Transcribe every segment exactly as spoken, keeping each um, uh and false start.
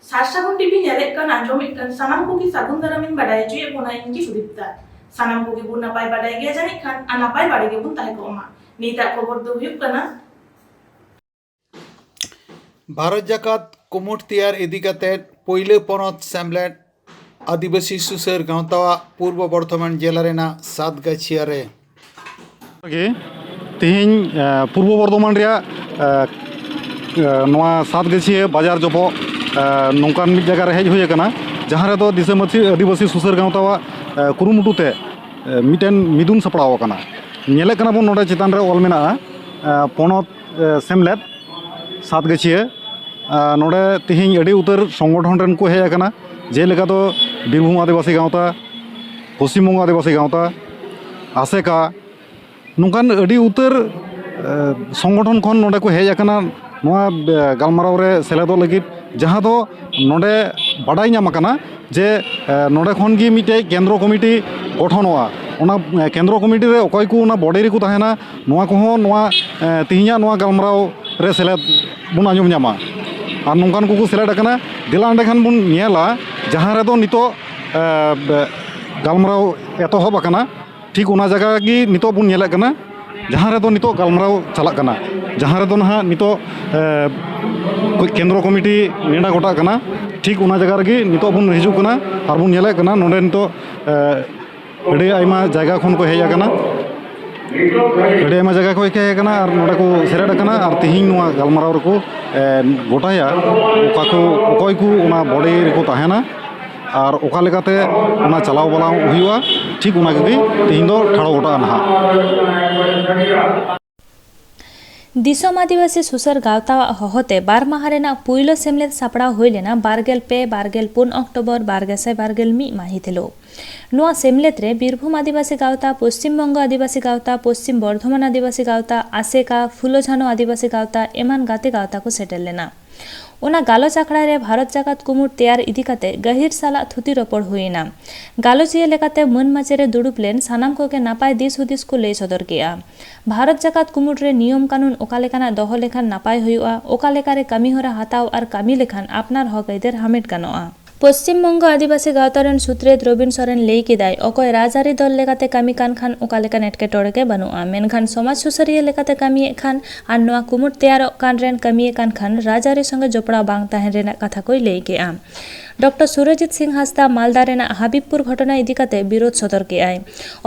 ᱥᱟᱨ ᱥᱟᱹᱜᱩᱱ ᱴᱤᱵᱷᱤ ᱧᱮᱞᱮᱫ ᱠᱟᱱ, ᱟᱸᱡᱚᱢᱮᱫ ᱠᱟᱱ ᱥᱟᱱᱟᱢ ᱠᱚᱜᱮ ᱥᱟᱹᱜᱩᱱ ᱫᱟᱨᱟᱢᱤᱧ ᱵᱟᱰᱟᱭ ᱦᱚᱪᱚᱭᱮᱫ ᱵᱚᱱᱟ, ᱤᱧ ᱜᱮ ᱥᱩᱫᱤᱯᱛᱟ᱾ ᱥᱟᱱᱟᱢ ᱠᱚᱜᱮ ᱵᱚᱱ ᱱᱟᱯᱟᱭ ᱵᱟᱰᱟᱭ ᱜᱮᱭᱟ ᱡᱟᱹᱱᱤᱡ ᱠᱷᱟᱱ, ᱟᱨ ᱱᱟᱯᱟᱭ ᱵᱟᱲᱟ ᱜᱮᱵᱚᱱ ᱛᱟᱦᱮᱸ ᱠᱚᱜ ᱢᱟ᱾ ᱱᱤᱛᱟᱜ ᱠᱷᱚᱵᱚᱨ ᱫᱚ ᱦᱩᱭᱩᱜ ᱠᱟᱱᱟ, ᱵᱷᱟᱨᱚᱛ ᱡᱟᱠᱟᱛ ᱠᱩᱢᱩᱴ ᱛᱮᱭᱟᱨ ᱤᱫᱤ ᱠᱟᱛᱮ ᱯᱩᱭᱞᱟᱹ ᱯᱚᱱᱚᱛ ᱥᱮᱢᱞᱮᱫ ᱟᱹᱫᱤᱵᱟᱹᱥᱤ ᱥᱩᱥᱟᱹᱨ ᱜᱟᱶᱛᱟᱣᱟᱜ ᱯᱩᱨᱵᱚ ᱵᱚᱨᱫᱷᱚᱢᱟᱱ ᱡᱮᱞᱟ ᱨᱮᱱᱟᱜ ᱥᱟᱛᱜᱟᱹᱪᱷᱤᱭᱟ ᱨᱮ᱾ ᱜᱮ ᱛᱮᱦᱮᱧ, ᱮ, ᱯᱩᱨᱵᱚ ᱵᱚᱨᱫᱷᱚᱢᱟᱱ ᱨᱮᱭᱟᱜ, ᱮ, ᱮ, ᱱᱚᱣᱟ ᱥᱟᱛᱜᱟᱹᱪᱷᱤᱭᱟᱹ ᱵᱟᱡᱟᱨ ᱡᱚᱯᱚᱜ, ᱮ, ᱱᱚᱝᱠᱟᱱ ᱢᱤᱫ ᱡᱟᱭᱜᱟ ᱨᱮ ᱦᱮᱡ ᱦᱩᱭ ᱟᱠᱟᱱᱟ, ᱡᱟᱦᱟᱸ ᱨᱮᱫᱚ ᱫᱤᱥᱚᱢ ᱟᱹᱫᱤ-, ᱟᱹᱫᱤᱵᱟᱹᱥᱤ ᱥᱩᱥᱟᱹᱨ ᱜᱟᱶᱛᱟᱣᱟᱜ, ᱮ, ᱠᱩᱨᱩᱢᱩᱴᱩ ᱛᱮ, ᱮ, ᱢᱤᱫᱴᱮᱱ ᱢᱤᱫᱩᱱ ᱥᱟᱯᱲᱟᱣ ᱟᱠᱟᱱᱟ᱾ ᱧᱮᱞᱮᱫ ᱠᱟᱱᱟ ᱵᱚᱱ ᱱᱚᱰᱮ ᱪᱮᱛᱟᱱ ᱨᱮ ᱚᱞ ᱢᱮᱱᱟᱜᱼᱟ, ᱮ, ᱯᱚᱱᱚᱛ, ᱮ, ᱥᱮᱢᱞᱮᱫ ᱥᱟᱛᱜᱟᱹᱪᱷᱤᱭᱟᱹ᱾ ᱮ, ᱱᱚᱰᱮ ᱛᱮᱦᱮᱧ ᱟᱹᱰᱤ ᱩᱛᱟᱹᱨ ᱥᱚᱝᱜᱚᱴᱷᱚᱱ ᱨᱮᱱ ᱠᱚ ᱦᱮᱡ ᱟᱠᱟᱱᱟ, ᱡᱮᱞᱮᱠᱟ ᱫᱚ ᱵᱤᱨᱵᱷᱩᱢ ᱟᱹᱫᱤᱵᱟᱹᱥᱤ ᱜᱟᱶᱛᱟ, ᱯᱚᱥᱪᱤᱢ ᱵᱚᱝᱜᱚ ᱟᱹᱫᱤᱵᱟᱹᱥᱤ ᱜᱟᱶᱛᱟ, ᱟᱥᱮᱠᱟ, ᱱᱚᱝᱠᱟᱱ ᱟᱹᱰᱤ ᱩᱛᱟᱹᱨ, ᱮ, ᱥᱚᱝᱜᱚᱴᱷᱚᱱ ᱠᱷᱚᱱ ᱱᱚᱰᱮ ᱠᱚ ᱦᱮᱡ ᱟᱠᱟᱱᱟ ᱱᱚᱣᱟ, ᱮ, ᱜᱟᱞᱢᱟᱨᱟᱣ ᱨᱮ ᱥᱮᱞᱮᱫᱚᱜ ᱞᱟᱹᱜᱤᱫ, ᱡᱟᱦᱟᱸ ᱫᱚ ᱱᱚᱰᱮ ᱵᱟᱰᱟᱭ ᱧᱟᱢ ᱟᱠᱟᱱᱟ ᱡᱮ, ᱮ, ᱱᱚᱰᱮ ᱠᱷᱚᱱ ᱜᱮ ᱢᱤᱫᱴᱮᱡ ᱠᱮᱱᱫᱨᱚ ᱠᱚᱢᱤᱴᱤ ᱜᱚᱴᱷᱚᱱᱚᱜᱼᱟ᱾ ᱚᱱᱟ, ᱮ, ᱠᱮᱱᱫᱨᱚ ᱠᱚᱢᱤᱴᱤ ᱨᱮ ᱚᱠᱚᱭ ᱠᱚ ᱚᱱᱟ ᱵᱚᱰᱤ ᱨᱮᱠᱚ ᱛᱟᱦᱮᱱᱟ, ᱱᱚᱣᱟ ᱠᱚᱦᱚᱸ ᱱᱚᱣᱟ, ᱮ, ᱛᱮᱦᱮᱧᱟᱜ ᱱᱚᱣᱟ ᱜᱟᱞᱢᱟᱨᱟᱣ ᱨᱮ ᱥᱮᱞᱮᱫ ᱵᱚᱱ ᱟᱸᱡᱚᱢ ᱧᱟᱢᱟ᱾ ᱟᱨ ᱱᱚᱝᱠᱟᱱ ᱠᱚᱠᱚ ᱥᱮᱞᱮᱫ ᱟᱠᱟᱱᱟ᱾ ᱫᱮᱞᱟ ᱚᱸᱰᱮ ᱠᱷᱟᱱ ᱵᱚᱱ ᱧᱮᱞᱟ, ᱡᱟᱦᱟᱸ ᱨᱮᱫᱚ ᱱᱤᱛᱚᱜ, ᱮ, ᱵᱮ-, ᱜᱟᱞᱢᱟᱨᱟᱣ ᱮᱛᱚᱦᱚᱵ ᱟᱠᱟᱱᱟ, ᱴᱷᱤᱠ ᱚᱱᱟ ᱡᱟᱭᱜᱟ ᱜᱮ ᱱᱤᱛᱚᱜ ᱵᱚᱱ ᱧᱮᱞᱮᱫ ᱠᱟᱱᱟ, ᱡᱟᱦᱟᱸ ᱨᱮᱫᱚ ᱱᱤᱛᱚᱜ ᱜᱟᱞᱢᱟᱨᱟᱣ ᱪᱟᱞᱟᱜ ᱠᱟᱱᱟ, ᱡᱟᱦᱟᱸ ᱨᱮᱫᱚ ᱱᱟᱦᱟᱜ ᱱᱤᱛᱚᱜ, ᱮ, ᱠᱮᱱᱫᱨᱚ ᱠᱚᱢᱤᱴᱤ ᱱᱮᱰᱟ ᱜᱚᱴᱟᱜ ᱠᱟᱱᱟ, ᱴᱷᱤᱠ ᱚᱱᱟ ᱡᱟᱭᱜᱟ ᱨᱮᱜᱮ ᱱᱤᱛᱚᱜ ᱵᱚᱱ ᱦᱤᱡᱩᱜ ᱠᱟᱱᱟ ᱟᱨ ᱵᱚᱱ ᱧᱮᱞᱮᱫ ᱠᱟᱱᱟ ᱱᱚᱰᱮ ᱱᱤᱛᱚᱜ, ᱮ, ᱟᱹᱰᱤ ᱟᱭᱢᱟ ᱡᱟᱭᱜᱟ ᱠᱷᱚᱱ ᱠᱚ ᱦᱮᱡ ᱟᱠᱟᱱᱟ, ᱟᱹᱰᱤ ᱟᱭᱢᱟ ᱡᱟᱭᱜᱟ ᱠᱷᱚᱱ ᱠᱚ ᱦᱮᱡ ᱟᱠᱟᱱᱟ ᱟᱨ ᱱᱚᱰᱮ ᱠᱚ ᱥᱮᱞᱮᱫ ᱟᱠᱟᱱᱟ ᱟᱨ ᱛᱮᱦᱮᱧ ᱱᱚᱣᱟ ᱜᱟᱞᱢᱟᱨᱟᱣ ᱨᱮᱠᱚ, ᱮ, ᱜᱚᱴᱟᱭᱟ ᱚᱠᱟ ᱠᱚ, ᱚᱠᱚᱭ ᱠᱚ ᱚᱱᱟ ᱵᱚᱰᱤ ᱨᱮᱠᱚ ᱛᱟᱦᱮᱱᱟ ᱟᱨ ᱚᱠᱟ ᱞᱮᱠᱟᱛᱮ ᱚᱱᱟ ᱪᱟᱞᱟᱣ ᱵᱟᱞᱟᱣ ᱦᱩᱭᱩᱜᱼᱟ, ᱴᱷᱤᱠ ᱚᱱᱟ ᱠᱚᱜᱮ ᱛᱮᱦᱮᱧ ᱫᱚ ᱴᱷᱟᱲᱚ ᱜᱚᱴᱟᱜᱼᱟ ᱱᱟᱦᱟᱜ᱾ ᱫᱤᱥᱚᱢ ᱟᱹᱫᱤᱵᱟᱹᱥᱤ ᱥᱩᱥᱟᱹᱨ ᱜᱟᱶᱛᱟᱣᱟᱜ ᱦᱚᱦᱚᱛᱮ ᱵᱟᱨ ᱢᱟᱦᱟ ᱨᱮᱱᱟᱜ ᱯᱩᱭᱞᱩ ᱥᱮᱢᱞᱮᱫ ᱥᱟᱯᱲᱟᱣ ᱦᱩᱭ ᱞᱮᱱᱟ ᱵᱟᱨᱜᱮᱞ ᱯᱮ, ᱵᱟᱨᱜᱮᱞ ᱯᱩᱱ ᱚᱠᱴᱳᱵᱚᱨ ᱵᱟᱨ ᱜᱮᱥᱟᱭ ᱵᱟᱨᱜᱮᱞ ᱢᱤᱫ ᱢᱟᱹᱦᱤᱛ ᱦᱤᱞᱳᱜ᱾ ᱱᱚᱣᱟ ᱥᱮᱢᱞᱮᱫ ᱨᱮ ᱵᱤᱨᱵᱷᱩᱢ ᱟᱹᱫᱤᱵᱟᱹᱥᱤ ᱜᱟᱶᱛᱟ, ᱯᱚᱥᱪᱤᱢ ᱵᱚᱝᱜᱚ ᱟᱹᱫᱤᱵᱟᱹᱥᱤ ᱜᱟᱶᱛᱟ, ᱯᱚᱥᱪᱤᱢ ᱵᱚᱨᱫᱷᱚᱢᱟᱱ ᱟᱹᱫᱤᱵᱟᱹᱥᱤ ᱜᱟᱶᱛᱟ, ᱟᱥᱮᱠᱟ, ᱯᱷᱩᱞᱳ ᱡᱷᱟᱱᱳ ᱟᱹᱫᱤᱵᱟᱹᱥᱤ ᱜᱟᱶᱛᱟ ᱮᱢᱟᱱ ᱜᱟᱛᱮ ᱜᱟᱶᱛᱟ ᱠᱚ ᱥᱮᱴᱮᱨ ᱞᱮᱱᱟ᱾ ᱚᱱᱟ ᱜᱟᱞᱚᱪ ᱟᱠᱷᱲᱟ ᱨᱮ ᱵᱷᱟᱨᱚᱛ ᱡᱟᱠᱟᱛ ᱠᱩᱢᱩᱴ ᱛᱮᱭᱟᱨ ᱤᱫᱤ ᱠᱟᱛᱮ ᱜᱟᱹᱦᱤᱨ ᱥᱟᱞᱟᱜ ᱛᱷᱩᱛᱤ ᱨᱚᱯᱚᱲ ᱦᱩᱭ ᱮᱱᱟ᱾ ᱜᱟᱞᱚᱪᱤᱭᱟᱹ ᱞᱮᱠᱟᱛᱮ ᱢᱟᱹᱱ ᱢᱟᱪᱮ ᱨᱮ ᱫᱩᱲᱩᱵ ᱞᱮᱱ ᱥᱟᱱᱟᱢ ᱠᱚᱜᱮ ᱱᱟᱯᱟᱭ ᱫᱤᱥ ᱦᱩᱫᱤᱥ ᱠᱚ ᱞᱟᱹᱭ ᱥᱚᱫᱚᱨ ᱠᱮᱫᱼᱟ᱾ ᱵᱷᱟᱨᱚᱛ ᱡᱟᱠᱟᱛ ᱠᱩᱢᱩᱴ ᱨᱮ ᱱᱤᱭᱚᱢ ᱠᱟᱹᱱᱩᱱ ᱚᱠᱟ ᱞᱮᱠᱟᱱᱟᱜ ᱫᱚᱦᱚ ᱞᱮᱠᱷᱟᱱ ᱱᱟᱯᱟᱭ ᱦᱩᱭᱩᱜᱼᱟ, ᱚᱠᱟ ᱞᱮᱠᱟᱨᱮ ᱠᱟᱹᱢᱤ ᱦᱚᱨᱟ ᱦᱟᱛᱟᱣ ᱟᱨ ᱠᱟᱹᱢᱤ ᱞᱮᱠᱷᱟᱱ ᱟᱯᱱᱟᱨ ᱦᱚᱠ ᱟᱹᱭᱫᱟᱹᱨ ᱦᱟᱢᱮᱴ ᱜᱟᱱᱚᱜᱼᱟ᱾ ᱯᱚᱥᱪᱤᱢ ᱵᱚᱝᱜᱚ ᱟᱹᱫᱤᱵᱟᱹᱥᱤ ᱜᱟᱶᱛᱟ ᱨᱮᱱ ᱥᱩᱛᱨᱮᱛ ᱨᱚᱵᱤᱱ ᱥᱚᱨᱮᱱ ᱞᱟᱹᱭ ᱠᱮᱫᱟᱭ, ᱚᱠᱚᱭ ᱨᱟᱡᱽᱟᱹᱨᱤ ᱫᱚᱞ ᱞᱮᱠᱟᱛᱮ ᱠᱟᱹᱢᱤ ᱠᱟᱱ ᱠᱷᱟᱱ ᱚᱠᱟ ᱞᱮᱠᱟᱱ ᱮᱴᱠᱮᱴᱚᱬᱮ ᱜᱮ ᱵᱟᱹᱱᱩᱜᱼᱟ, ᱢᱮᱱᱠᱷᱟᱱ ᱥᱚᱢᱟᱡᱽ ᱥᱩᱥᱟᱹᱨᱤᱭᱟᱹ ᱞᱮᱠᱟᱛᱮ ᱠᱟᱹᱢᱤᱭᱮᱫ ᱠᱷᱟᱱ ᱟᱨ ᱱᱚᱣᱟ ᱠᱩᱢᱩᱴ ᱛᱮᱭᱟᱨᱚᱜ ᱠᱟᱱ ᱨᱮᱱ ᱠᱟᱹᱢᱤᱭᱮᱫ ᱠᱟᱱ ᱠᱷᱟᱱ ᱨᱟᱡᱽᱟᱹᱨᱤ ᱥᱚᱸᱜᱮ ᱡᱚᱯᱲᱟᱣ ᱵᱟᱝ ᱛᱟᱦᱮᱱ ᱨᱮᱱᱟᱜ ᱠᱟᱛᱷᱟ ᱠᱚᱭ ᱞᱟᱹᱭ ᱠᱮᱫᱼᱟ᱾ ᱰᱚᱠᱴᱚᱨ ᱥᱩᱨᱚᱡᱤᱛ ᱥᱤᱝ ᱦᱟᱸᱥᱫᱟ ᱢᱟᱞᱫᱟ ᱨᱮᱱᱟᱜ ᱦᱟᱵᱤᱵᱽᱯᱩᱨ ᱜᱷᱚᱴᱚᱱᱟ ᱤᱫᱤ ᱠᱟᱛᱮ ᱵᱤᱨᱳᱫ ᱥᱚᱫᱚᱨ ᱠᱮᱫᱼᱟᱭ᱾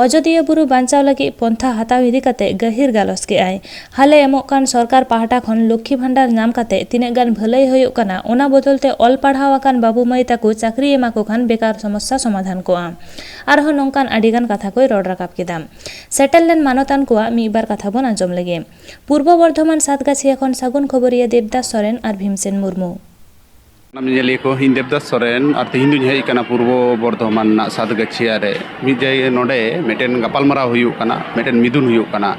ᱚᱡᱚᱫᱤᱭᱟᱹ ᱵᱩᱨᱩ ᱵᱟᱧᱪᱟᱣ ᱞᱟᱹᱜᱤᱫ ᱯᱚᱱᱛᱷᱟ ᱦᱟᱛᱟᱣ ᱤᱫᱤ ᱠᱟᱛᱮ ᱜᱟᱹᱦᱤᱨ ᱜᱟᱞᱚᱪ ᱠᱮᱫᱼᱟᱭ᱾ ᱦᱟᱞᱮ ᱮᱢᱚᱜ ᱠᱟᱱ ᱥᱚᱨᱠᱟᱨ ᱯᱟᱦᱴᱟ ᱠᱷᱚᱱ ᱞᱚᱠᱠᱷᱤ ᱵᱷᱟᱱᱰᱟᱨ ᱧᱟᱢ ᱠᱟᱛᱮ ᱛᱤᱱᱟᱹᱜ ᱜᱟᱱ ᱵᱷᱟᱹᱞᱟᱹᱭ ᱦᱩᱭᱩᱜ ᱠᱟᱱᱟ, ᱚᱱᱟ ᱵᱚᱫᱚᱞ ᱛᱮ ᱚᱞ ᱯᱟᱲᱦᱟᱣ ᱟᱠᱟᱱ ᱵᱟᱹᱵᱩ ᱢᱟᱹᱭ ᱛᱟᱠᱚ ᱪᱟᱹᱠᱨᱤ ᱮᱢᱟ ᱠᱚ ᱠᱷᱟᱱ ᱵᱮᱠᱟᱨ ᱥᱚᱢᱚᱥᱥᱟ ᱥᱚᱢᱟᱫᱷᱟᱱ ᱠᱚᱜᱼᱟ᱾ ᱟᱨᱦᱚᱸ ᱱᱚᱝᱠᱟᱱ ᱟᱹᱰᱤ ᱜᱟᱱ ᱠᱟᱛᱷᱟ ᱠᱚᱭ ᱨᱚᱲ ᱨᱟᱠᱟᱵ ᱠᱮᱫᱟ᱾ ᱥᱮᱴᱮᱨ ᱞᱮᱱ ᱢᱟᱱᱚᱛᱟᱱ ᱠᱚᱣᱟᱜ ᱢᱤᱫ ᱵᱟᱨ ᱠᱟᱛᱷᱟ ᱵᱚᱱ ᱟᱸᱡᱚᱢ ᱞᱮᱜᱮ᱾ ᱯᱩᱨᱵᱚ ᱵᱚᱨᱫᱷᱚᱢᱟᱱ ᱥᱟᱛᱜᱟᱪᱷᱤᱭᱟ ᱠᱷᱚᱱ ᱥᱟᱹᱜᱩᱱ ᱠᱷᱚᱵᱚᱨᱤᱭᱟᱹ ᱫᱮᱵᱽᱫᱟᱥ ᱥᱚᱨᱮᱱ ᱟᱨ ᱵᱷᱤᱢᱥᱮᱱ ᱢᱩᱨᱢᱩ᱾ ᱥᱟᱱᱟᱢ ᱧᱮᱧᱮᱞᱤᱭᱟᱹ ᱠᱚ, ᱤᱧ ᱫᱮᱵᱽᱫᱟᱥ ᱥᱚᱨᱮᱱ, ᱟᱨ ᱛᱮᱦᱮᱧ ᱫᱩᱧ ᱦᱮᱡ ᱟᱠᱟᱱᱟ ᱯᱩᱨᱵᱚ ᱵᱚᱨᱫᱷᱚᱢᱟᱱ ᱨᱮᱱᱟᱜ ᱥᱟᱛᱜᱟᱪᱷᱤᱭᱟ ᱨᱮ᱾ ᱢᱤᱫ ᱡᱟᱭᱜᱟ ᱱᱚᱰᱮ ᱢᱤᱫᱴᱮᱱ ᱜᱟᱯᱟᱞᱢᱟᱨᱟᱣ ᱦᱩᱭᱩᱜ ᱠᱟᱱᱟ, ᱢᱤᱫᱴᱮᱱ ᱢᱤᱫᱩᱱ ᱦᱩᱭᱩᱜ ᱠᱟᱱᱟ,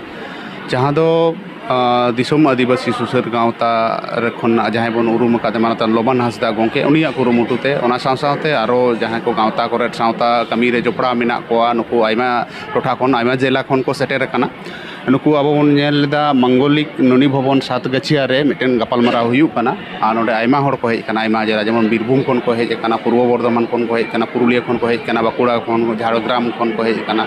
ᱡᱟᱦᱟᱸ ᱫᱚ, ᱟᱸ, ᱫᱤᱥᱚᱢ ᱟᱹᱫᱤᱵᱟᱹᱥᱤ ᱥᱩᱥᱟᱹᱨ ᱜᱟᱶᱛᱟ ᱨᱮ ᱠᱷᱚᱱᱟᱜ ᱡᱟᱦᱟᱸᱭ ᱵᱚᱱ ᱩᱨᱩᱢ ᱟᱠᱟᱫᱮ ᱢᱟᱱᱚᱛᱟᱱ ᱞᱚᱵᱟᱱ ᱦᱟᱸᱥᱫᱟ ᱜᱚᱢᱠᱮ, ᱩᱱᱤᱭᱟᱜ ᱠᱩᱨᱩᱢᱩᱴᱩ ᱛᱮ, ᱚᱱᱟ ᱥᱟᱶ ᱥᱟᱶᱛᱮ ᱟᱨᱚ ᱡᱟᱦᱟᱸᱭ ᱠᱚ ᱜᱟᱶᱛᱟ ᱠᱚᱨᱮᱫ ᱥᱟᱶᱛᱟ ᱠᱟᱹᱢᱤ ᱨᱮ ᱡᱚᱯᱲᱟᱣ ᱢᱮᱱᱟᱜ ᱠᱚᱣᱟ, ᱱᱩᱠᱩ ᱟᱭᱢᱟ ᱴᱚᱴᱷᱟ ᱠᱷᱚᱱ, ᱟᱭᱢᱟ ᱡᱮᱞᱟ ᱠᱷᱚᱱ ᱠᱚ ᱥᱮᱴᱮᱨ ᱟᱠᱟᱱᱟ᱾ ᱱᱩᱠᱩ ᱟᱵᱚ ᱵᱚᱱ ᱧᱮᱞ ᱮᱫᱟ, ᱢᱟᱝᱜᱚᱞᱤᱠ ᱱᱚᱱᱤ ᱵᱷᱚᱵᱚᱱ ᱥᱟᱛᱜᱟᱪᱷᱤᱭᱟ ᱨᱮ ᱢᱤᱫᱴᱮᱱ ᱜᱟᱯᱟᱞᱢᱟᱨᱟᱣ ᱦᱩᱭᱩᱜ ᱠᱟᱱᱟ, ᱟᱨ ᱱᱚᱰᱮ ᱟᱭᱢᱟ ᱦᱚᱲ ᱠᱚ ᱦᱮᱡ ᱟᱠᱟᱱᱟ, ᱟᱭᱢᱟ ᱡᱮᱞᱟ, ᱡᱮᱢᱚᱱ ᱵᱤᱨᱵᱷᱩᱢ ᱠᱷᱚᱱ ᱠᱚ ᱦᱮᱡ ᱟᱠᱟᱱᱟ, ᱯᱩᱨᱵᱚ ᱵᱚᱨᱫᱷᱚᱢᱟᱱ ᱠᱷᱚᱱ ᱠᱚ ᱦᱮᱡ ᱟᱠᱟᱱᱟ, ᱯᱩᱨᱩᱞᱤᱭᱟᱹ ᱠᱷᱚᱱ ᱠᱚ ᱦᱮᱡ ᱟᱠᱟᱱᱟ, ᱵᱟᱸᱠᱩᱲᱟ ᱠᱷᱚᱱ, ᱡᱷᱟᱲᱜᱨᱟᱢ ᱠᱷᱚᱱ ᱠᱚ ᱦᱮᱡ ᱟᱠᱟᱱᱟ᱾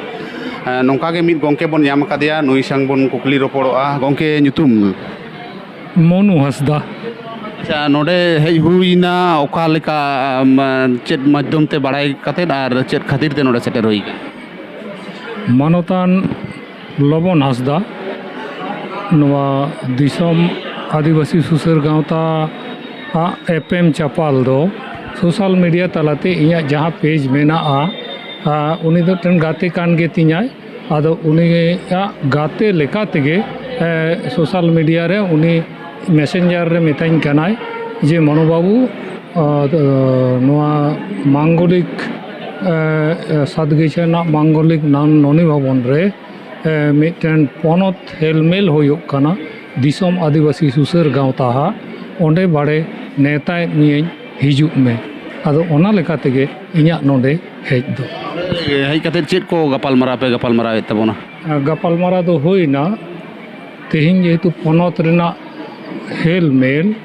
ᱮᱸ, ᱱᱚᱝᱠᱟ ᱜᱮ ᱢᱤᱫ ᱜᱚᱢᱠᱮ ᱵᱚᱱ ᱧᱟᱢ ᱟᱠᱟᱫᱮᱭᱟ, ᱱᱩᱭ ᱥᱟᱝ ᱵᱚᱱ ᱠᱩᱠᱞᱤ ᱨᱚᱯᱚᱲᱚᱜᱼᱟ᱾ ᱜᱚᱢᱠᱮ, ᱧᱩᱛᱩᱢ? ᱢᱚᱱᱩ ᱦᱟᱸᱥᱫᱟ᱾ ᱟᱪᱪᱷᱟ, ᱱᱚᱰᱮ ᱦᱮᱡ ᱦᱩᱭᱱᱟ ᱚᱠᱟ ᱞᱮᱠᱟ, ᱟᱢ, ᱪᱮᱫ ᱢᱟᱫᱽᱫᱷᱚᱢ ᱛᱮ ᱵᱟᱲᱟᱭ ᱠᱟᱛᱮᱫ ᱟᱨ ᱪᱮᱫ ᱠᱷᱟᱹᱛᱤᱨ ᱛᱮ ᱱᱚᱰᱮ ᱥᱮᱴᱮᱨ ᱦᱩᱭ ᱟᱠᱟᱱᱟ? ᱢᱟᱱᱚᱛᱟᱱ ᱞᱚᱵᱚᱱ ᱦᱟᱸᱥᱫᱟ, ᱱᱚᱣᱟ ᱫᱤᱥᱚᱢ ᱟᱹᱫᱤᱵᱟᱹᱥᱤ ᱥᱩᱥᱟᱹᱨ ᱜᱟᱶᱛᱟ ᱟᱜ ᱮᱯᱮᱢ ᱪᱟᱯᱟᱞ ᱫᱚ ᱥᱳᱥᱟᱞ ᱢᱤᱰᱤᱭᱟ ᱛᱟᱞᱟᱛᱮ ᱤᱧᱟᱹᱜ ᱡᱟᱦᱟᱸ ᱯᱮᱡᱽ ᱢᱮᱱᱟᱜᱼᱟ, ᱟ, ᱩᱱᱤ ᱫᱚ ᱢᱤᱫᱴᱮᱱ ᱜᱟᱛᱮ ᱠᱟᱱ ᱜᱮ ᱛᱤᱧᱟᱭ᱾ ᱟᱫᱚ ᱩᱱᱤᱭᱟᱜ ᱜᱟᱛᱮ ᱞᱮᱠᱟ ᱛᱮᱜᱮ, ᱮ, ᱥᱳᱥᱟᱞ ᱢᱤᱰᱤᱭᱟ ᱨᱮ ᱩᱱᱤ ᱢᱮᱥᱮᱧᱡᱟᱨ ᱨᱮ ᱢᱮᱛᱟᱹᱧ ᱠᱟᱱᱟᱭ ᱡᱮ, "ᱢᱚᱱᱳ ᱵᱟᱹᱵᱩ, ᱟ, ᱱᱚᱣᱟ ᱢᱟᱝᱜᱚᱞᱤᱠ, ᱮ, ᱥᱟᱛᱜᱟᱪᱷᱤᱭᱟ ᱨᱮᱱᱟᱜ ᱢᱟᱝᱜᱚᱞᱤᱠ ᱱᱟᱱ ᱱᱚᱱᱤ ᱵᱷᱚᱵᱚᱱ ᱨᱮ, ᱮ, ᱢᱤᱫᱴᱮᱱ ᱯᱚᱱᱚᱛ ᱦᱮᱞᱢᱮᱞ ᱦᱩᱭᱩᱜ ᱠᱟᱱᱟ ᱫᱤᱥᱚᱢ ᱟᱹᱫᱤᱵᱟᱹᱥᱤ ᱥᱩᱥᱟᱹᱨ ᱜᱟᱶᱛᱟ ᱦᱟᱜ, ᱚᱸᱰᱮ ᱵᱟᱲᱮ ᱱᱮᱣᱛᱟᱭᱮᱫ ᱢᱤᱭᱟᱹᱧ, ᱦᱤᱡᱩᱜ ᱢᱮ᱾ ᱟᱫᱚ ᱚᱱᱟ ᱞᱮᱠᱟ ᱛᱮᱜᱮ ᱤᱧᱟᱹᱜ ᱱᱚᱰᱮ ᱦᱮᱡ ᱫᱚ᱾ ᱦᱮᱡ ᱠᱟᱛᱮᱫ ᱪᱮᱫ ᱠᱚ ᱜᱟᱯᱟᱞᱢᱟᱨᱟᱣ ᱯᱮ ᱜᱟᱯᱟᱞᱢᱟᱨᱟᱣᱮᱫ ᱛᱟᱵᱚᱱᱟ? ᱜᱟᱯᱟᱞᱢᱟᱨᱟᱣ ᱫᱚ ᱦᱩᱭᱱᱟ, ᱛᱮᱦᱮᱧ ᱡᱮᱦᱮᱛᱩ ᱯᱚᱱᱚᱛ ᱨᱮᱱᱟᱜ ᱦᱮᱞᱢᱮᱞ,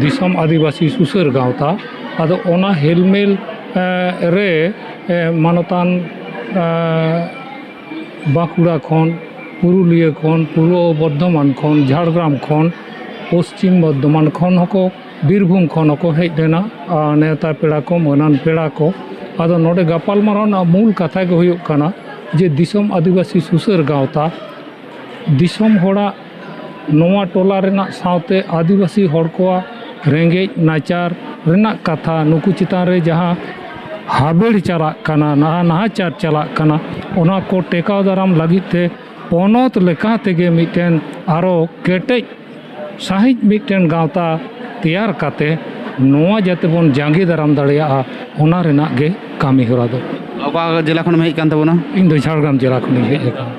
ᱫᱤᱥᱚᱢ ᱟᱹᱫᱤᱵᱟᱹᱥᱤ ᱥᱩᱥᱟᱹᱨ ᱜᱟᱶᱛᱟ, ᱟᱫᱚ ᱚᱱᱟ ᱦᱮᱞᱢᱮᱞ, ᱮᱸ, ᱨᱮ, ᱮᱸ, ᱢᱟᱱᱚᱛᱟᱱ, ᱮᱸ, ᱵᱟᱸᱠᱩᱲᱟ ᱠᱷᱚᱱ, ᱯᱩᱨᱩᱞᱤᱭᱟᱹ ᱠᱷᱚᱱ, ᱯᱩᱨᱵᱚ ᱵᱚᱨᱫᱷᱚᱢᱟᱱ ᱠᱷᱚᱱ, ᱡᱷᱟᱲᱜᱨᱟᱢ ᱠᱷᱚᱱ, ᱯᱚᱥᱪᱤᱢ ᱵᱚᱨᱫᱷᱚᱢᱟᱱ ᱠᱷᱚᱱ ᱦᱚᱸᱠᱚ, ᱵᱤᱨᱵᱷᱩᱢ ᱠᱷᱚᱱ ᱦᱚᱸᱠᱚ ᱦᱮᱡ ᱞᱮᱱᱟ, ᱟᱨ ᱱᱮᱣᱛᱟ ᱯᱮᱲᱟ ᱠᱚ, ᱢᱟᱹᱱᱟᱱ ᱯᱮᱲᱟ ᱠᱚ᱾ ᱟᱫᱚ ᱱᱚᱰᱮ ᱜᱟᱯᱟᱞᱢᱟᱨᱟᱣ ᱨᱮᱱᱟᱜ ᱢᱩᱞ ᱠᱟᱛᱷᱟ ᱜᱮ ᱦᱩᱭᱩᱜ ᱠᱟᱱᱟ ᱡᱮ ᱫᱤᱥᱚᱢ ᱟᱹᱫᱤᱵᱟᱹᱥᱤ ᱥᱩᱥᱟᱹᱨ ᱜᱟᱶᱛᱟ ᱫᱤᱥᱚᱢ ᱦᱚᱲᱟᱜ, ᱱᱚᱣᱟ ᱴᱚᱞᱟ ᱨᱮᱱᱟᱜ ᱥᱟᱶᱛᱮ ᱟᱹᱫᱤᱵᱟᱹᱥᱤ ᱦᱚᱲ ᱠᱚᱣᱟᱜ ᱨᱮᱸᱜᱮᱡ ᱱᱟᱪᱟᱨ ᱨᱮᱱᱟᱜ ᱠᱟᱛᱷᱟ, ᱱᱩᱠᱩ ᱪᱮᱛᱟᱱ ᱨᱮ ᱡᱟᱦᱟᱸ ᱦᱟᱵᱮᱲ ᱪᱟᱞᱟᱜ ᱠᱟᱱᱟ, ᱱᱟᱦᱟ-, ᱱᱟᱦᱟᱪᱟᱨ ᱪᱟᱞᱟᱜ ᱠᱟᱱᱟ, ᱚᱱᱟ ᱠᱚ ᱴᱮᱠᱟᱣ ᱫᱟᱨᱟᱢ ᱞᱟᱹᱜᱤᱫ ᱛᱮ ᱯᱚᱱᱚᱛ ᱞᱮᱠᱟ ᱛᱮᱜᱮ ᱢᱤᱫᱴᱮᱱ ᱟᱨᱚ ᱠᱮᱴᱮᱡ ᱥᱟᱺᱦᱤᱡ ᱢᱤᱫᱴᱮᱱ ᱜᱟᱶᱛᱟ ᱛᱮᱭᱟᱨ ᱠᱟᱛᱮ ᱱᱚᱣᱟ ᱡᱟᱛᱮ ᱵᱚᱱ ᱡᱟᱸᱜᱮ ᱫᱟᱨᱟᱢ ᱫᱟᱲᱮᱭᱟᱜᱼᱟ, ᱚᱱᱟ ᱨᱮᱱᱟᱜ ᱜᱮ ᱠᱟᱹᱢᱤ ᱦᱚᱨᱟ ᱫᱚ᱾ ᱚᱠᱟ ᱡᱮᱞᱟ ᱠᱷᱚᱱᱮᱢ ᱦᱮᱡ ᱟᱠᱟᱱ ᱛᱟᱵᱚᱱᱟ? ᱤᱧ ᱫᱚ ᱡᱷᱟᱲᱜᱨᱟᱢ ᱡᱮᱞᱟ ᱠᱷᱚᱱᱤᱧ ᱦᱮᱡ ᱟᱠᱟᱱᱟ᱾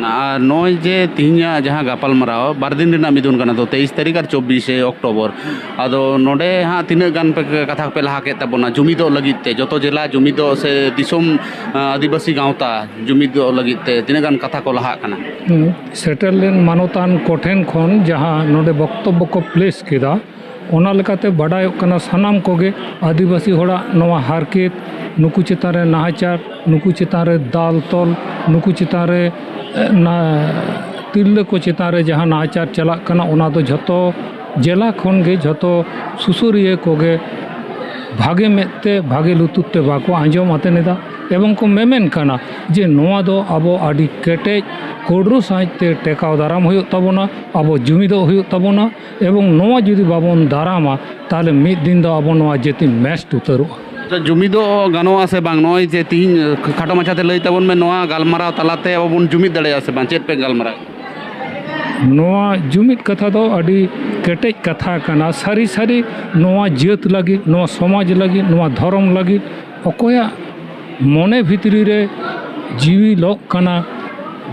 ᱟᱨ ᱱᱚᱜᱼᱚᱭ ᱡᱮ ᱛᱤᱦᱤᱧᱟᱜ ᱡᱟᱦᱟᱸ ᱜᱟᱯᱟᱞᱢᱟᱨᱟᱣ, ᱵᱟᱨ ᱫᱤᱱ ᱨᱮᱱᱟᱜ ᱢᱤᱫᱩᱱ ᱠᱟᱱᱟ, ᱛᱚ ᱛᱮᱭᱤᱥ ᱛᱟᱹᱨᱤᱠᱷ ᱟᱨ ᱪᱚᱵᱵᱤᱥᱮ ᱚᱠᱴᱳᱵᱚᱨ, ᱟᱫᱚ ᱱᱚᱰᱮ ᱦᱟᱸᱜ ᱛᱤᱱᱟᱹᱜ ᱜᱟᱱ ᱯᱮ ᱠᱟᱛᱷᱟ ᱯᱮ ᱞᱟᱦᱟ ᱠᱮᱫ ᱛᱟᱵᱚᱱᱟ ᱡᱩᱢᱤᱫᱚᱜ ᱞᱟᱹᱜᱤᱫ ᱛᱮ, ᱡᱚᱛᱚ ᱡᱮᱞᱟ ᱡᱩᱢᱤᱫᱚᱜ ᱥᱮ ᱫᱤᱥᱚᱢ, ᱟᱸ, ᱟᱹᱫᱤᱵᱟᱹᱥᱤ ᱜᱟᱶᱛᱟ ᱡᱩᱢᱤᱫᱚᱜ ᱞᱟᱹᱜᱤᱫ ᱛᱮ ᱛᱤᱱᱟᱹᱜ ᱜᱟᱱ ᱠᱟᱛᱷᱟ ᱠᱚ ᱞᱟᱦᱟᱜ ᱠᱟᱱᱟ? ᱦᱩᱸ, ᱥᱮᱴᱮᱨ ᱞᱮᱱ ᱢᱟᱱᱚᱛᱟᱱ ᱠᱚᱴᱷᱮᱱ ᱠᱷᱚᱱ ᱡᱟᱦᱟᱸ ᱱᱚᱰᱮ ᱵᱚᱠᱛᱚᱵᱵᱚ ᱠᱚ ᱯᱞᱮᱥ ᱠᱮᱫᱟ, ᱚᱱᱟ ᱞᱮᱠᱟᱛᱮ ᱵᱟᱰᱟᱭᱚᱜ ᱠᱟᱱᱟ, ᱥᱟᱱᱟᱢ ᱠᱚᱜᱮ ᱟᱹᱫᱤᱵᱟᱹᱥᱤ ᱦᱚᱲᱟᱜ ᱱᱚᱣᱟ ᱦᱟᱨᱠᱮᱛ, ᱱᱩᱠᱩ ᱪᱮᱛᱟᱱ ᱨᱮ ᱱᱟᱦᱟᱪᱟᱨ, ᱱᱩᱠᱩ ᱪᱮᱛᱟᱱ ᱨᱮ ᱫᱟᱞ ᱛᱚᱞ, ᱱᱩᱠᱩ ᱪᱮᱛᱟᱱ ᱨᱮ, ᱮ, ᱱᱟ-, ᱛᱤᱨᱞᱟᱹ ᱠᱚ ᱪᱮᱛᱟᱱ ᱨᱮ ᱡᱟᱦᱟᱸ ᱱᱟᱦᱟᱪᱟᱨ ᱪᱟᱞᱟᱜ ᱠᱟᱱᱟ, ᱚᱱᱟ ᱫᱚ ᱡᱷᱚᱛᱚ ᱡᱮᱞᱟ ᱠᱷᱚᱱ ᱜᱮ ᱡᱷᱚᱛᱚ ᱥᱩᱥᱟᱹᱨᱤᱭᱟᱹ ᱠᱚᱜᱮ ᱵᱷᱟᱜᱮ ᱢᱮᱫ ᱛᱮ, ᱵᱷᱟᱜᱮ ᱞᱩᱛᱩᱨ ᱛᱮ ᱵᱟᱠᱚ ᱟᱸᱡᱚᱢ ᱟᱛᱮᱱ ᱮᱫᱟ᱾ ᱮᱵᱚᱝ ᱠᱚ ᱢᱮᱢᱮᱱ ᱠᱟᱱᱟ ᱡᱮ ᱱᱚᱣᱟ ᱫᱚ ᱟᱵᱚ ᱟᱹᱰᱤ ᱠᱮᱴᱮᱡ ᱠᱳᱰᱨᱳ ᱥᱟᱺᱦᱤᱡ ᱛᱮ ᱴᱮᱠᱟᱣ ᱫᱟᱨᱟᱢ ᱦᱩᱭᱩᱜ ᱛᱟᱵᱚᱱᱟ, ᱟᱵᱚ ᱡᱩᱢᱤᱫᱚᱜ ᱦᱩᱭᱩᱜ ᱛᱟᱵᱚᱱᱟ᱾ ᱮᱵᱚᱝ ᱱᱚᱣᱟ ᱡᱩᱫᱤ ᱵᱟᱵᱚᱱ ᱫᱟᱨᱟᱢᱟ, ᱛᱟᱦᱞᱮ ᱢᱤᱫ ᱫᱤᱱ ᱫᱚ ᱟᱵᱚ ᱱᱚᱣᱟ ᱡᱟᱹᱛᱤ ᱢᱮᱥᱴ ᱩᱛᱟᱹᱨᱚᱜᱼᱟ᱾ ᱟᱪᱪᱷᱟ, ᱡᱩᱢᱤᱫᱚᱜ ᱜᱟᱱᱚᱜᱼᱟ ᱥᱮ ᱵᱟᱝ? ᱱᱚᱜᱼᱚᱭ ᱡᱮ ᱛᱤᱦᱤᱧ ᱠᱷᱟᱴᱚ ᱢᱟᱪᱷᱟᱛᱮ ᱞᱟᱹᱭ ᱛᱟᱵᱚᱱ ᱢᱮ, ᱱᱚᱣᱟ ᱜᱟᱞᱢᱟᱨᱟᱣ ᱛᱟᱞᱟᱛᱮ ᱟᱵᱚ ᱵᱚᱱ ᱡᱩᱢᱤᱫ ᱫᱟᱲᱮᱭᱟᱜᱼᱟ ᱥᱮ ᱵᱟᱝ? ᱪᱮᱫ ᱯᱮ ᱜᱟᱞᱢᱟᱨᱟᱣ? ᱱᱚᱣᱟ ᱡᱩᱢᱤᱫ ᱠᱟᱛᱷᱟ ᱫᱚ ᱟᱹᱰᱤ ᱠᱮᱴᱮᱡ ᱠᱟᱛᱷᱟ ᱠᱟᱱᱟ᱾ ᱥᱟᱹᱨᱤ ᱥᱟᱹᱨᱤ ᱱᱚᱣᱟ ᱡᱟᱹᱛ ᱞᱟᱹᱜᱤᱫ, ᱱᱚᱣᱟ ᱥᱚᱢᱟᱡᱽ ᱞᱟᱹᱜᱤᱫ, ᱱᱚᱣᱟ ᱫᱷᱚᱨᱚᱢ ᱞᱟᱹᱜᱤᱫ ᱚᱠᱚᱭᱟᱜ ᱢᱚᱱᱮ ᱵᱷᱤᱛᱨᱤ ᱨᱮ ᱡᱤᱣᱤ ᱞᱚᱜ ᱠᱟᱱᱟ